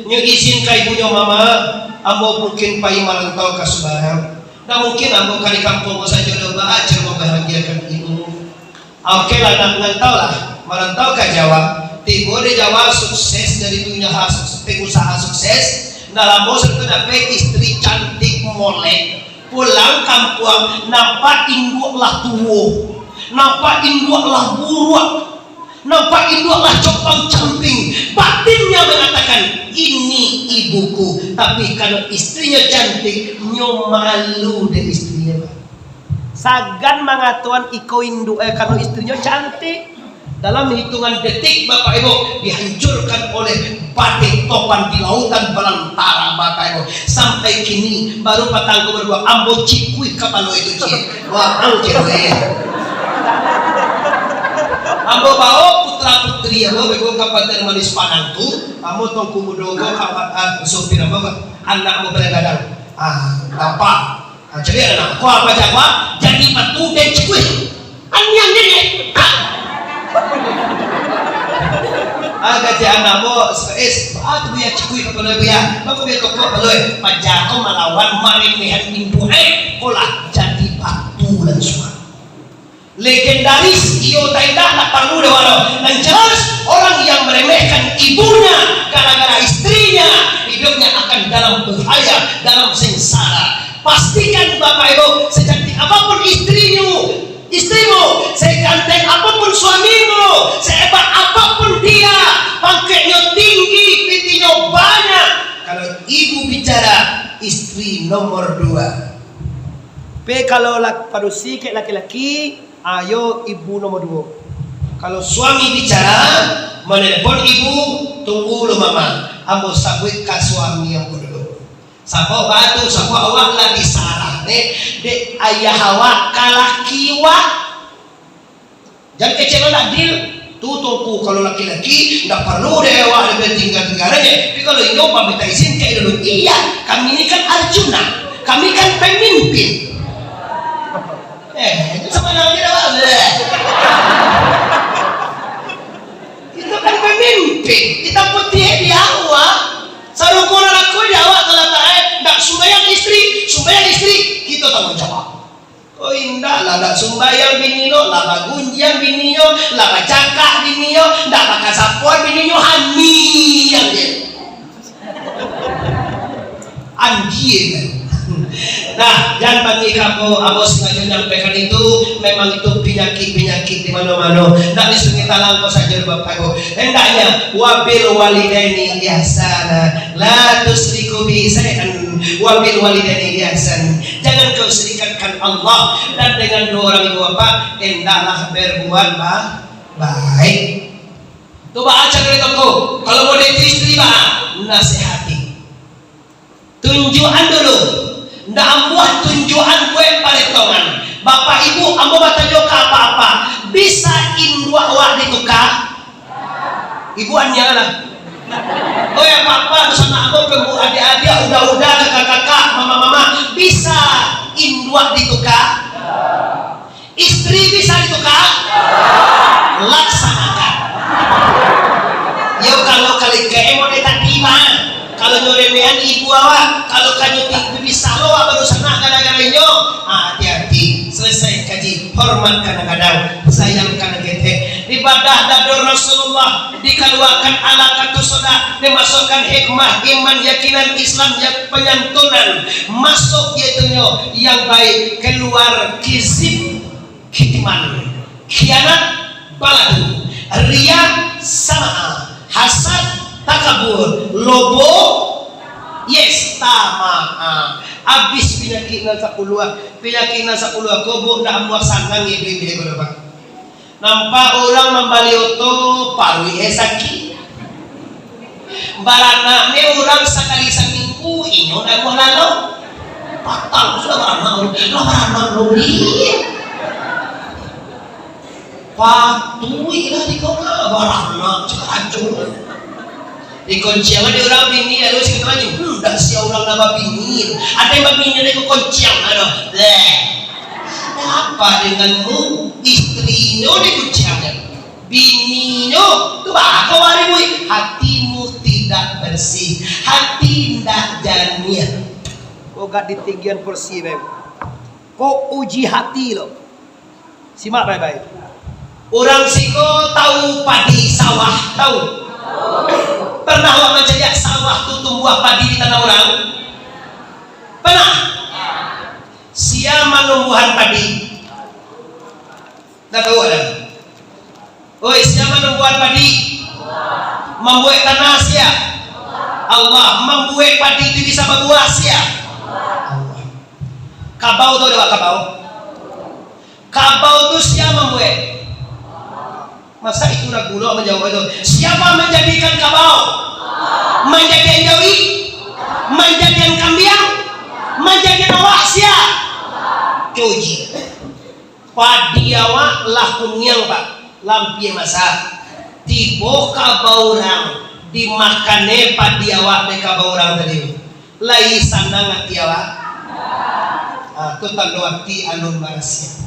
nyo izin ka ibunyo, "Mama, ambo mungkin pai marantau ka Subarang. Ndak mungkin ambo ka di kampuang ko sajo doh, Ba, caro mambahagiakan ibu." "Oke lah, nak marantau lah, marantau ka Jawa." Tibo di Jawa, sukses jadi pengusaha, pengusaha sukses. Ndak lamo sudah tu dapek istri cantik molek. Pulang kampuang, nampak induak lah tuo, nampak induak lah buruak, nampak induak lah compang-camping. Batinnya mengatakan, "Ini ibuku." Tapi kalau istrinya cantik, nyo malu dek istrinya. Sagan mangatoan iko induak, eh, karano istrinyo cantik. Dalam hitungan detik, Bapak Ibu, dihancurkan oleh badai topan di lautan balantara, Bapak Ibu. Sampai kini, baru patang ko baru ambo cikuik kapalo itu, ciek. Wah, ang, ciek, weh. Ambo bawa putra putri ambo, bego ka Pantai Manis Padang tu, ambo tongku mudo ko, ka, ah, sopir ambo, anak ambo paling gadang. Ah, lapar. Ah, jadi anak, ko apa jago? Jadi batu den cikuik. Aniang den, eh. Ah. Ah, kecek anak mo, eh, ah, tu biar cikuik kapalo biar. Bako biar kokok kapalo, eh. Paja ko malawan maremehan induak, eh. Ko lah jadi batu langsuang. Legendaris, iyo atau indak, tak perlu dewaro. Yang jelas, orang yang meremehkan ibunya gara-gara istrinya, hidupnya akan dalam bahaya, dalam sengsara. Pastikan, Bapak Ibu, secantik apapun istrimu, istrimu, seganteng apapun suamimu, sehebat apapun dia, pangkeknyo tinggi, pitinyo banyak, kalau ibu bicara, istri nomor dua. Pe kalau lak-, padusi kek laki-laki, ayo ibu nomor duo. Kalau suami bicara, manelepon ibu, tunggu lu mama, ambo sabuik ka suami ambo dulu. Sabab batu, sabab awak lah disarah dek, dek ayah awak ka laki awak. Jan kecek lo nak deal. Tu tongku, kalau laki-laki, ndak perlu dek awak lebih tinggal-tinggal aja. Tapi kalau inyo paminta izin ka dulu, iya, kami ni kan Arjuna, kami kan pemimpin. Eh, itu sama namanya apa? Bleh. Itu kan pemimpin. Kita putih di awak. Saruko nak laku di awak kalau tak, eh, ndak sumbayang istri, sumbayang istri, kita tanggung jawab. Oh indak lah, ndak sumbayang bini lo, lah bagunjiang bini lo, lah bacakak bini lo, ndak bakasapuan bini lo, haniang je. Anjir. Nah, jan bagi kamu, ambo sengaja nyampaikan itu, memang itu penyakit-penyakit di mano-mano. Ndak di Sungai Talang ko sajo, Bapak Ibu. Hendaknya, wabil walidaini ihsana, la tusyriku bi syai'an, wabil walidaini ihsan. Jangan kau serikatkan Allah dan dengan dua orang ibu bapa, hendaklah berbuat ba-, baik. Tu baa caro itu ko, kalau mau jadi istri baa, nasihati. Tunjuakan dulu. Ndak amuah tunjuakan buek paretongan. Bapak Ibu, ambo batanyo ka apa-apa. Bisa induak awak dituka? Ibu aniang lah. Oi, apa-apa, tu sanak ambo, pembu-, adiak-adiak, uda-uda, kakak-kakak, mama-mama, bisa induak dituka? Istri bisa dituka? Laksanakan. Yo, kalau kali ke emang dia tak terima. Kalau nyo remehan ibu awak, kalau kanyo tinggi bisa lo awak baru sanak gara-gara inyo. Ah, hati-hati. Selesai kaji. Hormat kadang-kadang. Sayang kadang-kadang. Ibadah dadur Rasulullah. Dikaluakan alaqatus sodah, dimasukkan hikmah, iman, yakinan, Islam, ya, penyantunan, masuk yaitunyo yang baik, keluar kizib, kitman, khianat, baladu, riya, sama'a, hasad, takabur, lobo, yes, tama'a. Abih penyakik nan sapuluah, penyakik nan sapuluah ko, Bu, ndak amuah sanang iduik dek ko, Pak. Nampak urang mambali oto, paruik e sakik. Baranak ne urang sakali saminggu, inyo ndak buah lalau. Patang sudah baranak, lah baranak lo ni. Patuik lah di kau lah, baranak cakap acung. Dikonciang aja urang bini, lalu si ketuanya, hmm, dak sia urang nambah bini. Ada yang babini ada dikonciang, aduh. Bleh. Ada apa denganmu? Istrinyo dikonciang. Bininyo tu bako hari bui. Hatimu tidak bersih. Hati ndak jernih. Kok gak ditinggian kursi, Beb? Kok uji hati lo? Simak baik-baik. Urang siko tahu padi sawah, tahu? Pernah awak mancaliak sawah tu tumbuah padi di tanah urang? Pernah? Sia manumbuahan padi? Ndak tahu ado? Oi, sia manumbuahan padi? Mambuek tanah sia? Allah. Mambuek padi tu bisa babuah sia? Allah. Kabau tu ado kabau? Kabau tu sia mambuek? Masa itu ragu lo manjawab itu? Siapa menjadikan kabau? Manjadian jawi? Manjadian kambiang? Manjadian awak sia? Cuci. Padi awak lah kuniang, Pak. Lampia masa. Tibo kabau urang, dimakan e padi awak dek kabau urang tadi. Lai sanang ati awak? Ah, tu tando ati alun barasiah.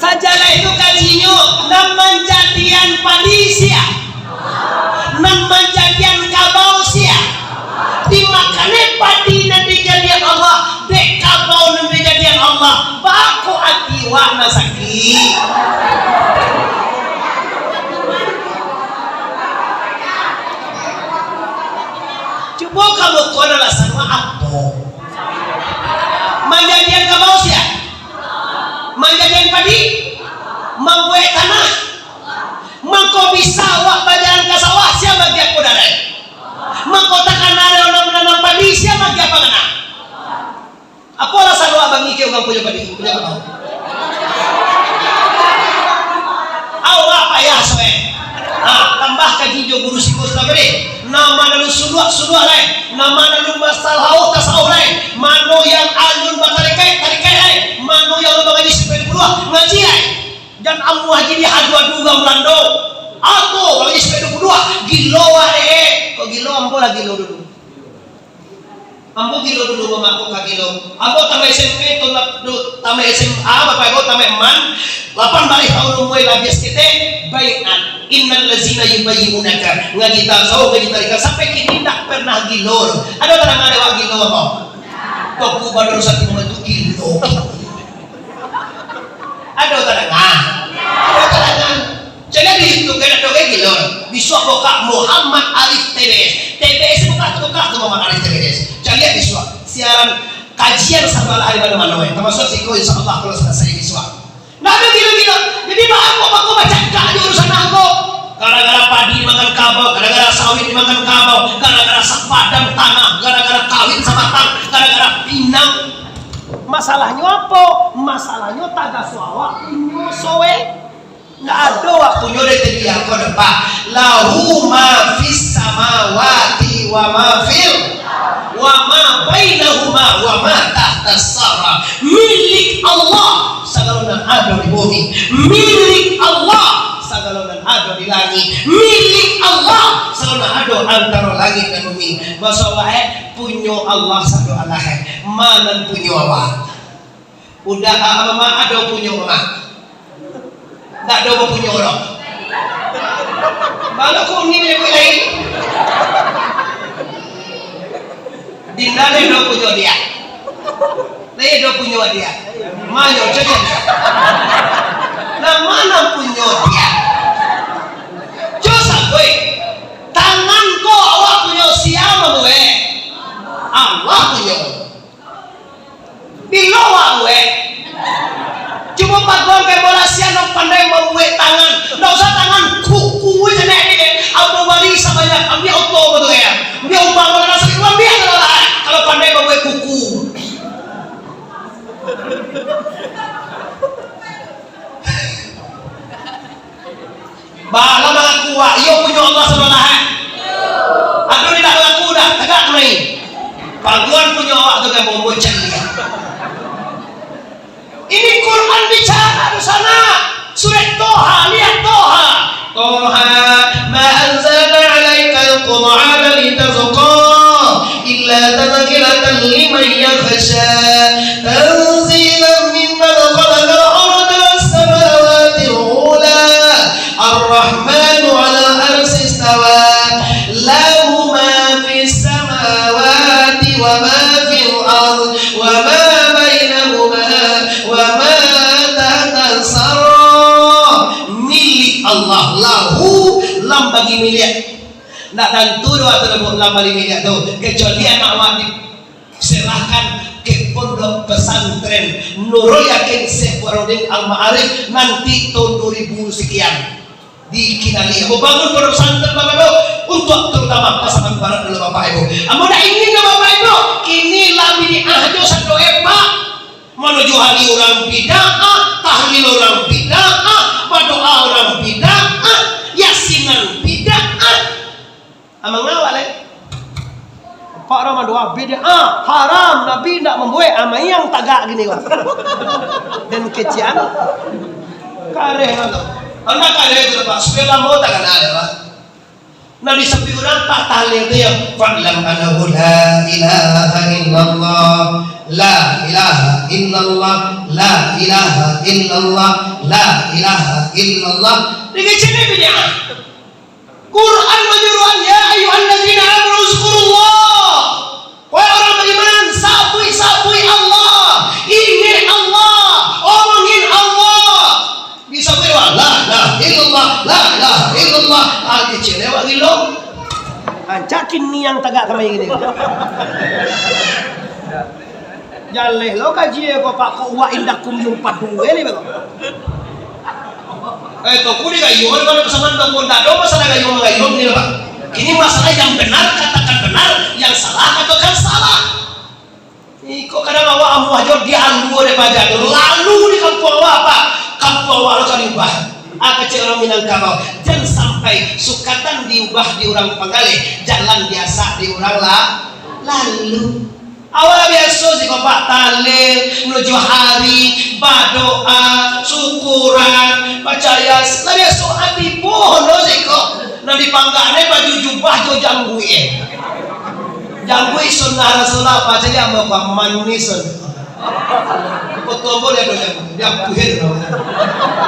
Sajaleh tu kajinyo, nan manjadian padi sia? Nan manjadian kabau sia? Dimakan e padi nan dijadian Allah, dek kabau nan dijadian Allah, baa kok ati wak nan sakik? Cubo kamu ko alasan wak apo? Manjadian kabau sia? Manjadian padi? Mambuek tanah? Mangko bisa awak bajalan ka sawah, sia magiah kuda dai? Mangko takana dek urang mananam padi, sia magiah pangana? Apo alasan awak bangike urang punyo padi, punyo kabau? Awak payah suwe. Ha, tambah kaji jo guru siko sudah bari. Nama nan alun suluak, suluak lai. Nama nan alun batasawuf, tasawuf lai. Mano yang alun batarikaik, tarikaik lai. Mano yang alun mangaji sampai dua puluh, ngaji lai. Jan amuah jadi adu-adu urang Balando. Apo, urang S P dua puluh dua, gilo awak dek. Kok gilo, ambo lah gilo dulu. Ambo gilo dulu, mama ko ka gilo. Ambo tamaik S M P, tu, tu, tamaik S M A, bapak ibu tamaik man, lapan baleh taun umua, labiah saketek, baiat. Innal ladzina yubayi'unaka. Ngaji tasawuf, ngaji tarikat, sampai kini ndak pernah gilo. Ado tadanga dek awak gilo apo? Kok gubernur satu itu gilo. Ado tadanga? Ado tadanga? Caliak di YouTube, kan ado gilo. Bisuak buka Muhammad Arif T B S. T B S buka tu, buka tu Muhammad Arif T B S. Caliak bisuak. Siaran kajian sabaraha di mano-mano, eh. Tamasuak siko, insyaallah, kalau salasai bisuak. Ndak ado gilo-gilo. Jadi, baa kok bako bacakak jo urusan angko? Gara-gara padi dimakan kabau, gara-gara sawit dimakan kabau, gara-gara sapadang tanah, gara-gara kawin sabatang, gara-gara pinang. Masalahnyo apo? Masalahnyo tagaso awak punyo suwe. Ndak ado awak punyo dari tadi angko depan. Lahu ma fis samawati wa ma fil, wa ma bainahuma wa ma tahtas sara. Milik Allah sagalo nan ado di bumi. Milik Allah sagalo nan ado di langik. Milik Allah sagalo nan ado antaro langik dan bumi. Maso awak, eh, punyo Allah sado alah, eh. Ma nan punyo awak? Udah, ah, mama ado punyo mama? Ndak ado bapunyo doh. Malah kok ni nyabuik lain. Dinda ado punyo dia. Lai ado punyo dia. Manyo cocok. Nah, ma nan punyo dia? Jo sabui. Tangan ko awak punyo sia mambuek? Allah punyo. Bilo awak buek? Cubo paguang ka bola sia nan pandai mambuek tangan. Ndak usah tangan, kuku sajo ni. Ambo bari sabanyak, ambiak oto ko tu, yo. Ambiak umbang ko, ambiak tu lah. Kalau pandai mambuek kuku. Bala mangaku, wak, iyo punyo Allah sabana, eh? Aduh, indak mangaku dah, tagak tu lai. Paguan punyo awak tu kan, bobo caliak. Ini Quran bicara di sana. Surah Toha, lihat Toha. Toha, ma anzalna alaikal Qur'ana litazqa, illa tazkiratan liman yakhsha. Tanzilan mimman khalaqal arda was samawati ula. Ar-Rahmanu 'alal 'arsy istawa. miliak. Ndak tantu doh atau lah bali miliak tu, kecuali anak wajib serahkan ke Pondok Pesantren Nurul Yakin Syekh Burhanuddin Al-Ma'arif nanti tahun dua ribu sekian. Dikinali, ambo bangun pondok pesantren Bapak Ibu untuk terutama pasaman barat dulu Bapak Ibu. Ambo dak ingin ka Bapak Ibu, kini lah bid'ah jo sado epak. Manuju hari urang bid'ah, tahlil urang bid'ah, badoa urang bid'ah, yasinan bid'ah. Amang awak lai. Pak Ramadan bid'ah, haram, Nabi indak mambuek, amang yang tagak gini kok. Dan kecian. Kareh tu. Anda kareh tu, Pak. Supaya lama tak kena ada, Pak. Nah, di sapi urang patah leh tu ya. Fa'lam annahu la ilaha illallah, la ilaha illallah, la ilaha illallah, la ilaha illallah. Dia kecil ni bid'ah. Quran manyuruhan, "Ya ayyuhalladzina amanu uzkurullah." Wahai urang bariman, sabuik-sabuik Allah, ingek Allah, omongin Allah. Disabuik wak, "La ilaha illallah, la ilaha illallah." Ah, kecil lewat gilo. Ancakin ni yang tagak kamari gini. Jaleh lo kaji ko, Pak, kok wa indakum yumpadu ni, Pak. Eh, toko digayuang, mana pasaman toko, ndak ado masalah gayuang-gayuang ni, Pak. Kini masalah yang benar, katakan benar, yang salah, katakan salah. Iko kadang awak amuah jo dialu dek paja tu, lalu di kampuang awak, Pak. Kampuang awak lo ka diubah. Ah, kecek urang Minangkabau. Jan sampai sukatan diubah di urang Panggaleh, jalan biasa di urang la-, lalu. Awak biaso siko, Pak, talil, nujuah ari, badoa, syukuran, baca Yasin. Lah biaso ati pono siko. Nan dipanggaknyo baju jubah jo jangguik, eh. Jangguik sunnah Rasulullah, apa saja mau manis. Betul boleh tu jangguik. Dia puhir namanya.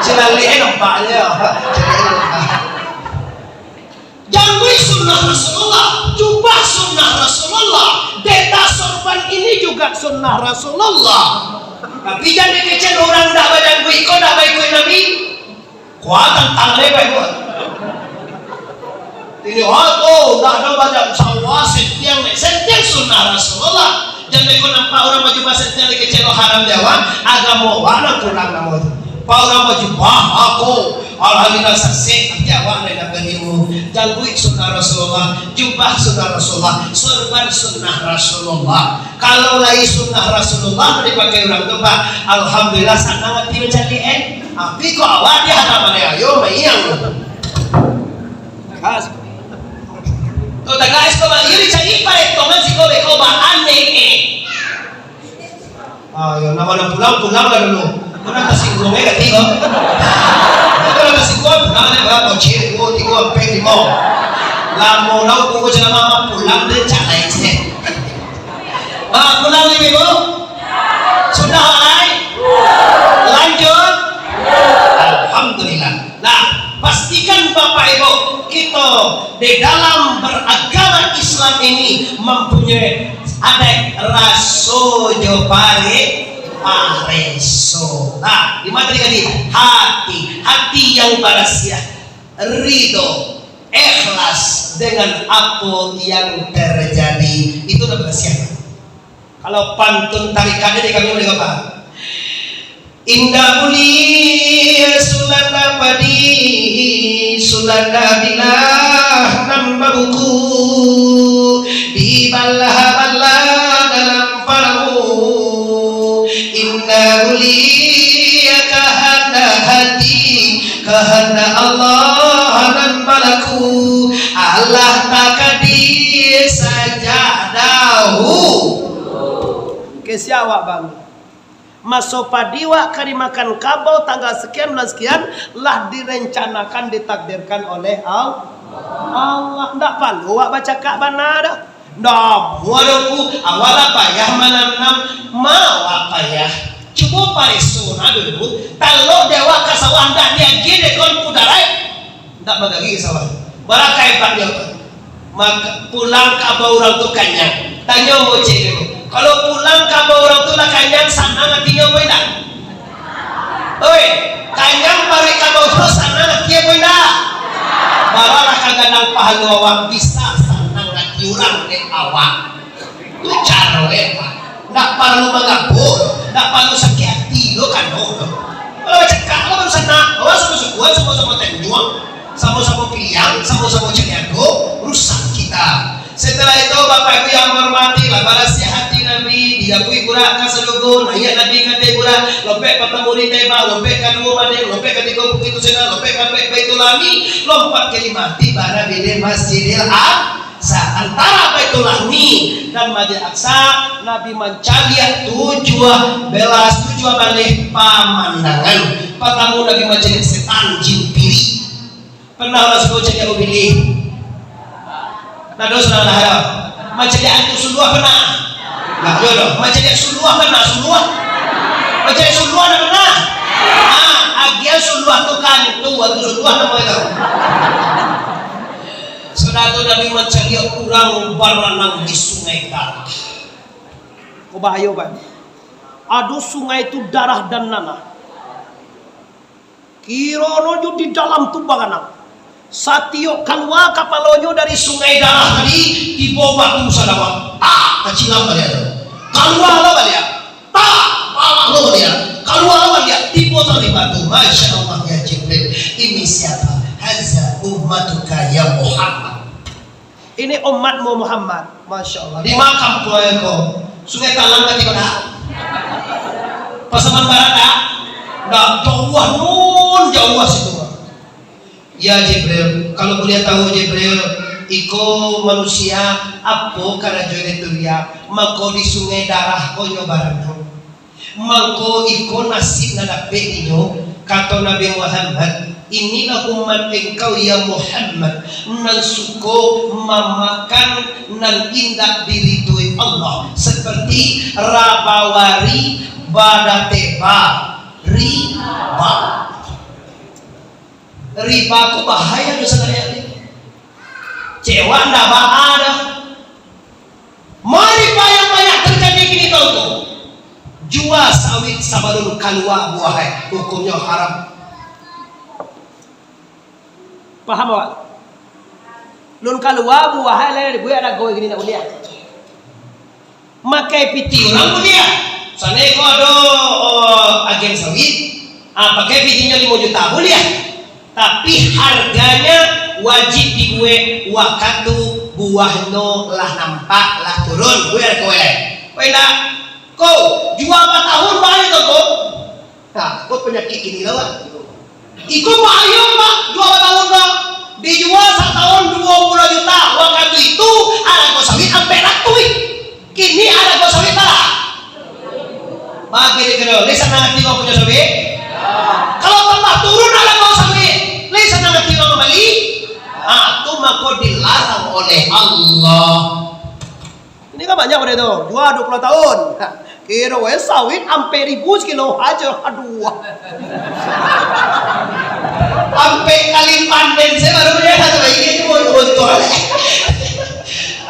Cilalik, eh, nampaknya. Cilalik. Jangguik sunnah Rasulullah, jubah sunnah Rasulullah, deta sorban ini juga sunnah Rasulullah. Tapi jan dikecek urang ndak bajangguik ko ndak baikuik Nabi. Kuatan tangan hebat kuat. Ini, oh, tu, ndak ada banyak sawah, sentiang, sentiang sunnah Rasulullah. Jan beko nampak urang bajubah sentiang dikecek lo haram di awak, agamo awak nan kurang namo tu. Pak urang bajubah, aku, alhamdulillah sasek, tapi awak nan nak beribu. Jangguik sunnah Rasulullah, jubah sunnah Rasulullah, sorban sunnah Rasulullah. Kalau lai sunnah Rasulullah dipakai urang tu, Pak, alhamdulillah sanang ati mancaliak, eh. Tapi kok awak di hadapan ayo maiang. Kas. Kau tagak es kau bagi dicari paretongan siko beko ba aneh, eh. Ah, yo, nama nak pulang, pulang lah dulu. Kau nak tersinggung, eh, kati kau. Kau nak tersinggung, pulang, eh, berapa? Cik, dua, tiga, empat, lima. Lama lau, kau jangan mama pulang, dia cak lain, eh. Ah, pulang, Ibu? Sudah, alai? Lanjut? Alhamdulillah. Nah, pastikan Bapak Ibu, kita di dalam beragama Islam ini mempunyai adat raso jo pare-, pareso. Nah, di mana tadi? Hati. Hati yang barasiah, ridho, ikhlas dengan apa yang terjadi. Itu namanya siapa? Kalau pantun tarikatnyo di kami boleh apa? Indak buliah sulata padi, sulata bilah nan babuku, dibalah-balah dalam parahu. Indak buliah kahandak hati, kahandak Allah nan balaku, alah takadir sajak dahulu. Oke, sia awak, Bang. Maso padi wak ka dimakan kabau tanggal sekian bulan sekian, lah direncanakan, ditakdirkan oleh Al-, Allah. Ndak paralu wak bacakak bana doh. Ndak amuah doh ku, awak lah payah mananam, ma awak payah. Cubo pareso nah dulu, talok di awak ka sawah ndak diagiah dek Tuanku Darai. Ndak bagari ka sawah. Barakai pak dia. Maka, pulang kabau urang tu kanyang. Tanyo bocek tu. Kalau pulang kabau urang tu lah kanyang, sanang atinyo apa indak? Oi, kanyang paruik kabau tu sanang atinyo apa indak? Baralah ka Kadang pahalo awak bisa sanang ati urang dek awak. Tu caro e, Pak. Ndak paralu mangabur, ndak paralu sakik ati lo, kano lo. Kalau cakak lo baru sanang, awak samo-samo kuat, samo-samo tanjuang, samo-samo piliang, samo-samo caniago, rusak kita. Setelah itu, Bapak Ibu yang menghormati, lah barasiah ati Nabi, diakui burak ka salugo, naiak Nabi ka ateh burak, lompek partamo di Taibah, lompek kaduo Madinah, lompek katigo Bukik Tursina, lompek kaampek Baitulami, lompek kalimo tibo di Masjidil Aqsa. Antara Baitulami dan Masjidil Aqsa, Nabi mancaliak tujuah belas, tujuah baleh pamandangan. Partamo, Nabi mancaliak setan, jin, piri. Pernah urang siko mancaliak ubilih? Nah, dosa lah, ya. Mancaliak antu suluah pernah? Nah, yo, yo. Mancaliak suluah pernah? Suluah? Mancaliak suluah ndak pernah? Ah, agian suluah tu kan, tu, antu suluah namo itu. Sudah tu Nabi mancaliak urang baranang di sungai darah. Ko bahayo, Pak. Ado sungai tu darah dan nanah. Kironyo jo di dalam tu baranang. Satiok kalua kapalonyo dari sungai darah tadi, tibo batu sadawat. Tak, tacilam baliak tu. Kalua lo baliak. Tak, balak lo baliak. Kalua lo baliak. Tibo tadi batu. Masya Allah, ya Jibril. Ini siapa? Haza ummatuka ya Muhammad. Ini umatmu Muhammad. Masya Allah. Di ma kampuang ko? Sungai Talang kan di mana? Pasaman Barat, tak? Ndak, jauah nun, jauah situ. Ya Jibril, kalau boleh tahu Jibril, iko manusia apo karajo di Turia, mangko di sungai darah ko nyo baranang. Mangko iko nasib nan dapek inyo, kato Nabi Muhammad, "Inilah umat engkau, ya Muhammad, nan suko mamakan nan indak diridoi Allah, seperti rabawari badateba riba." Riba ko bahaya doh sabananyo. Cewek ndak baa doh. Mari banyak-banyak terjadi kini tahu tu. Jua sawit sabalun kalua buah, eh, hukumnyo haram. Paham awak? Lun kalua buah, eh, lai dibuek dago kini ndak buliah. Makai pitih urang buliah. Sanai ko ado, oh, agen sawit, ah, pakai pitihnyo limo juta buliah. Tapi harganya wajib dibuek wakatu buahnyo lah nampak, lah turun. Buek ko, eh. Ko indak? Ko, jua batahun bahayo tu, ko. Nah, ko panyakik kini lah, Pak. Iko bahayo, Pak, jua batahun, Pak. Dijua satahun duo puluah juta. Wakatu itu, arago sawit ampek ratuih. Kini arago sawit bara? Bagi di kedua, lai sanang ati urang punyo sawit? Kalau tambah turun arago sawit, lai sanang ati urang mambali? Ah, tu mako dilarang oleh Allah. Ini kan banyak model tu, jua duo puluah tahun. Kiro we sawit ampek ribu sakilo ajo, aduh. Ampek kali panen, sajo baru dia kata baik, ini mau untung.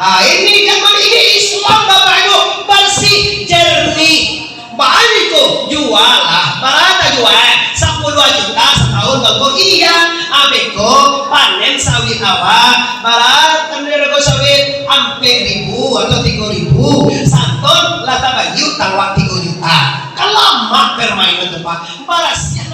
Ah, ini kan, ini Islam, Bapak Ibu, bersih, jernih. Baa ko, jua lah, bara tajua, sapuluah juta satahun, Bang. Iya, abih ko panen sawit awak, bara kan hargo sawit, ampek ribu atau tigo ribu, saton lah tabayia utang awak tigo juta. Kan lamak permainan tu, Pak. Barasiah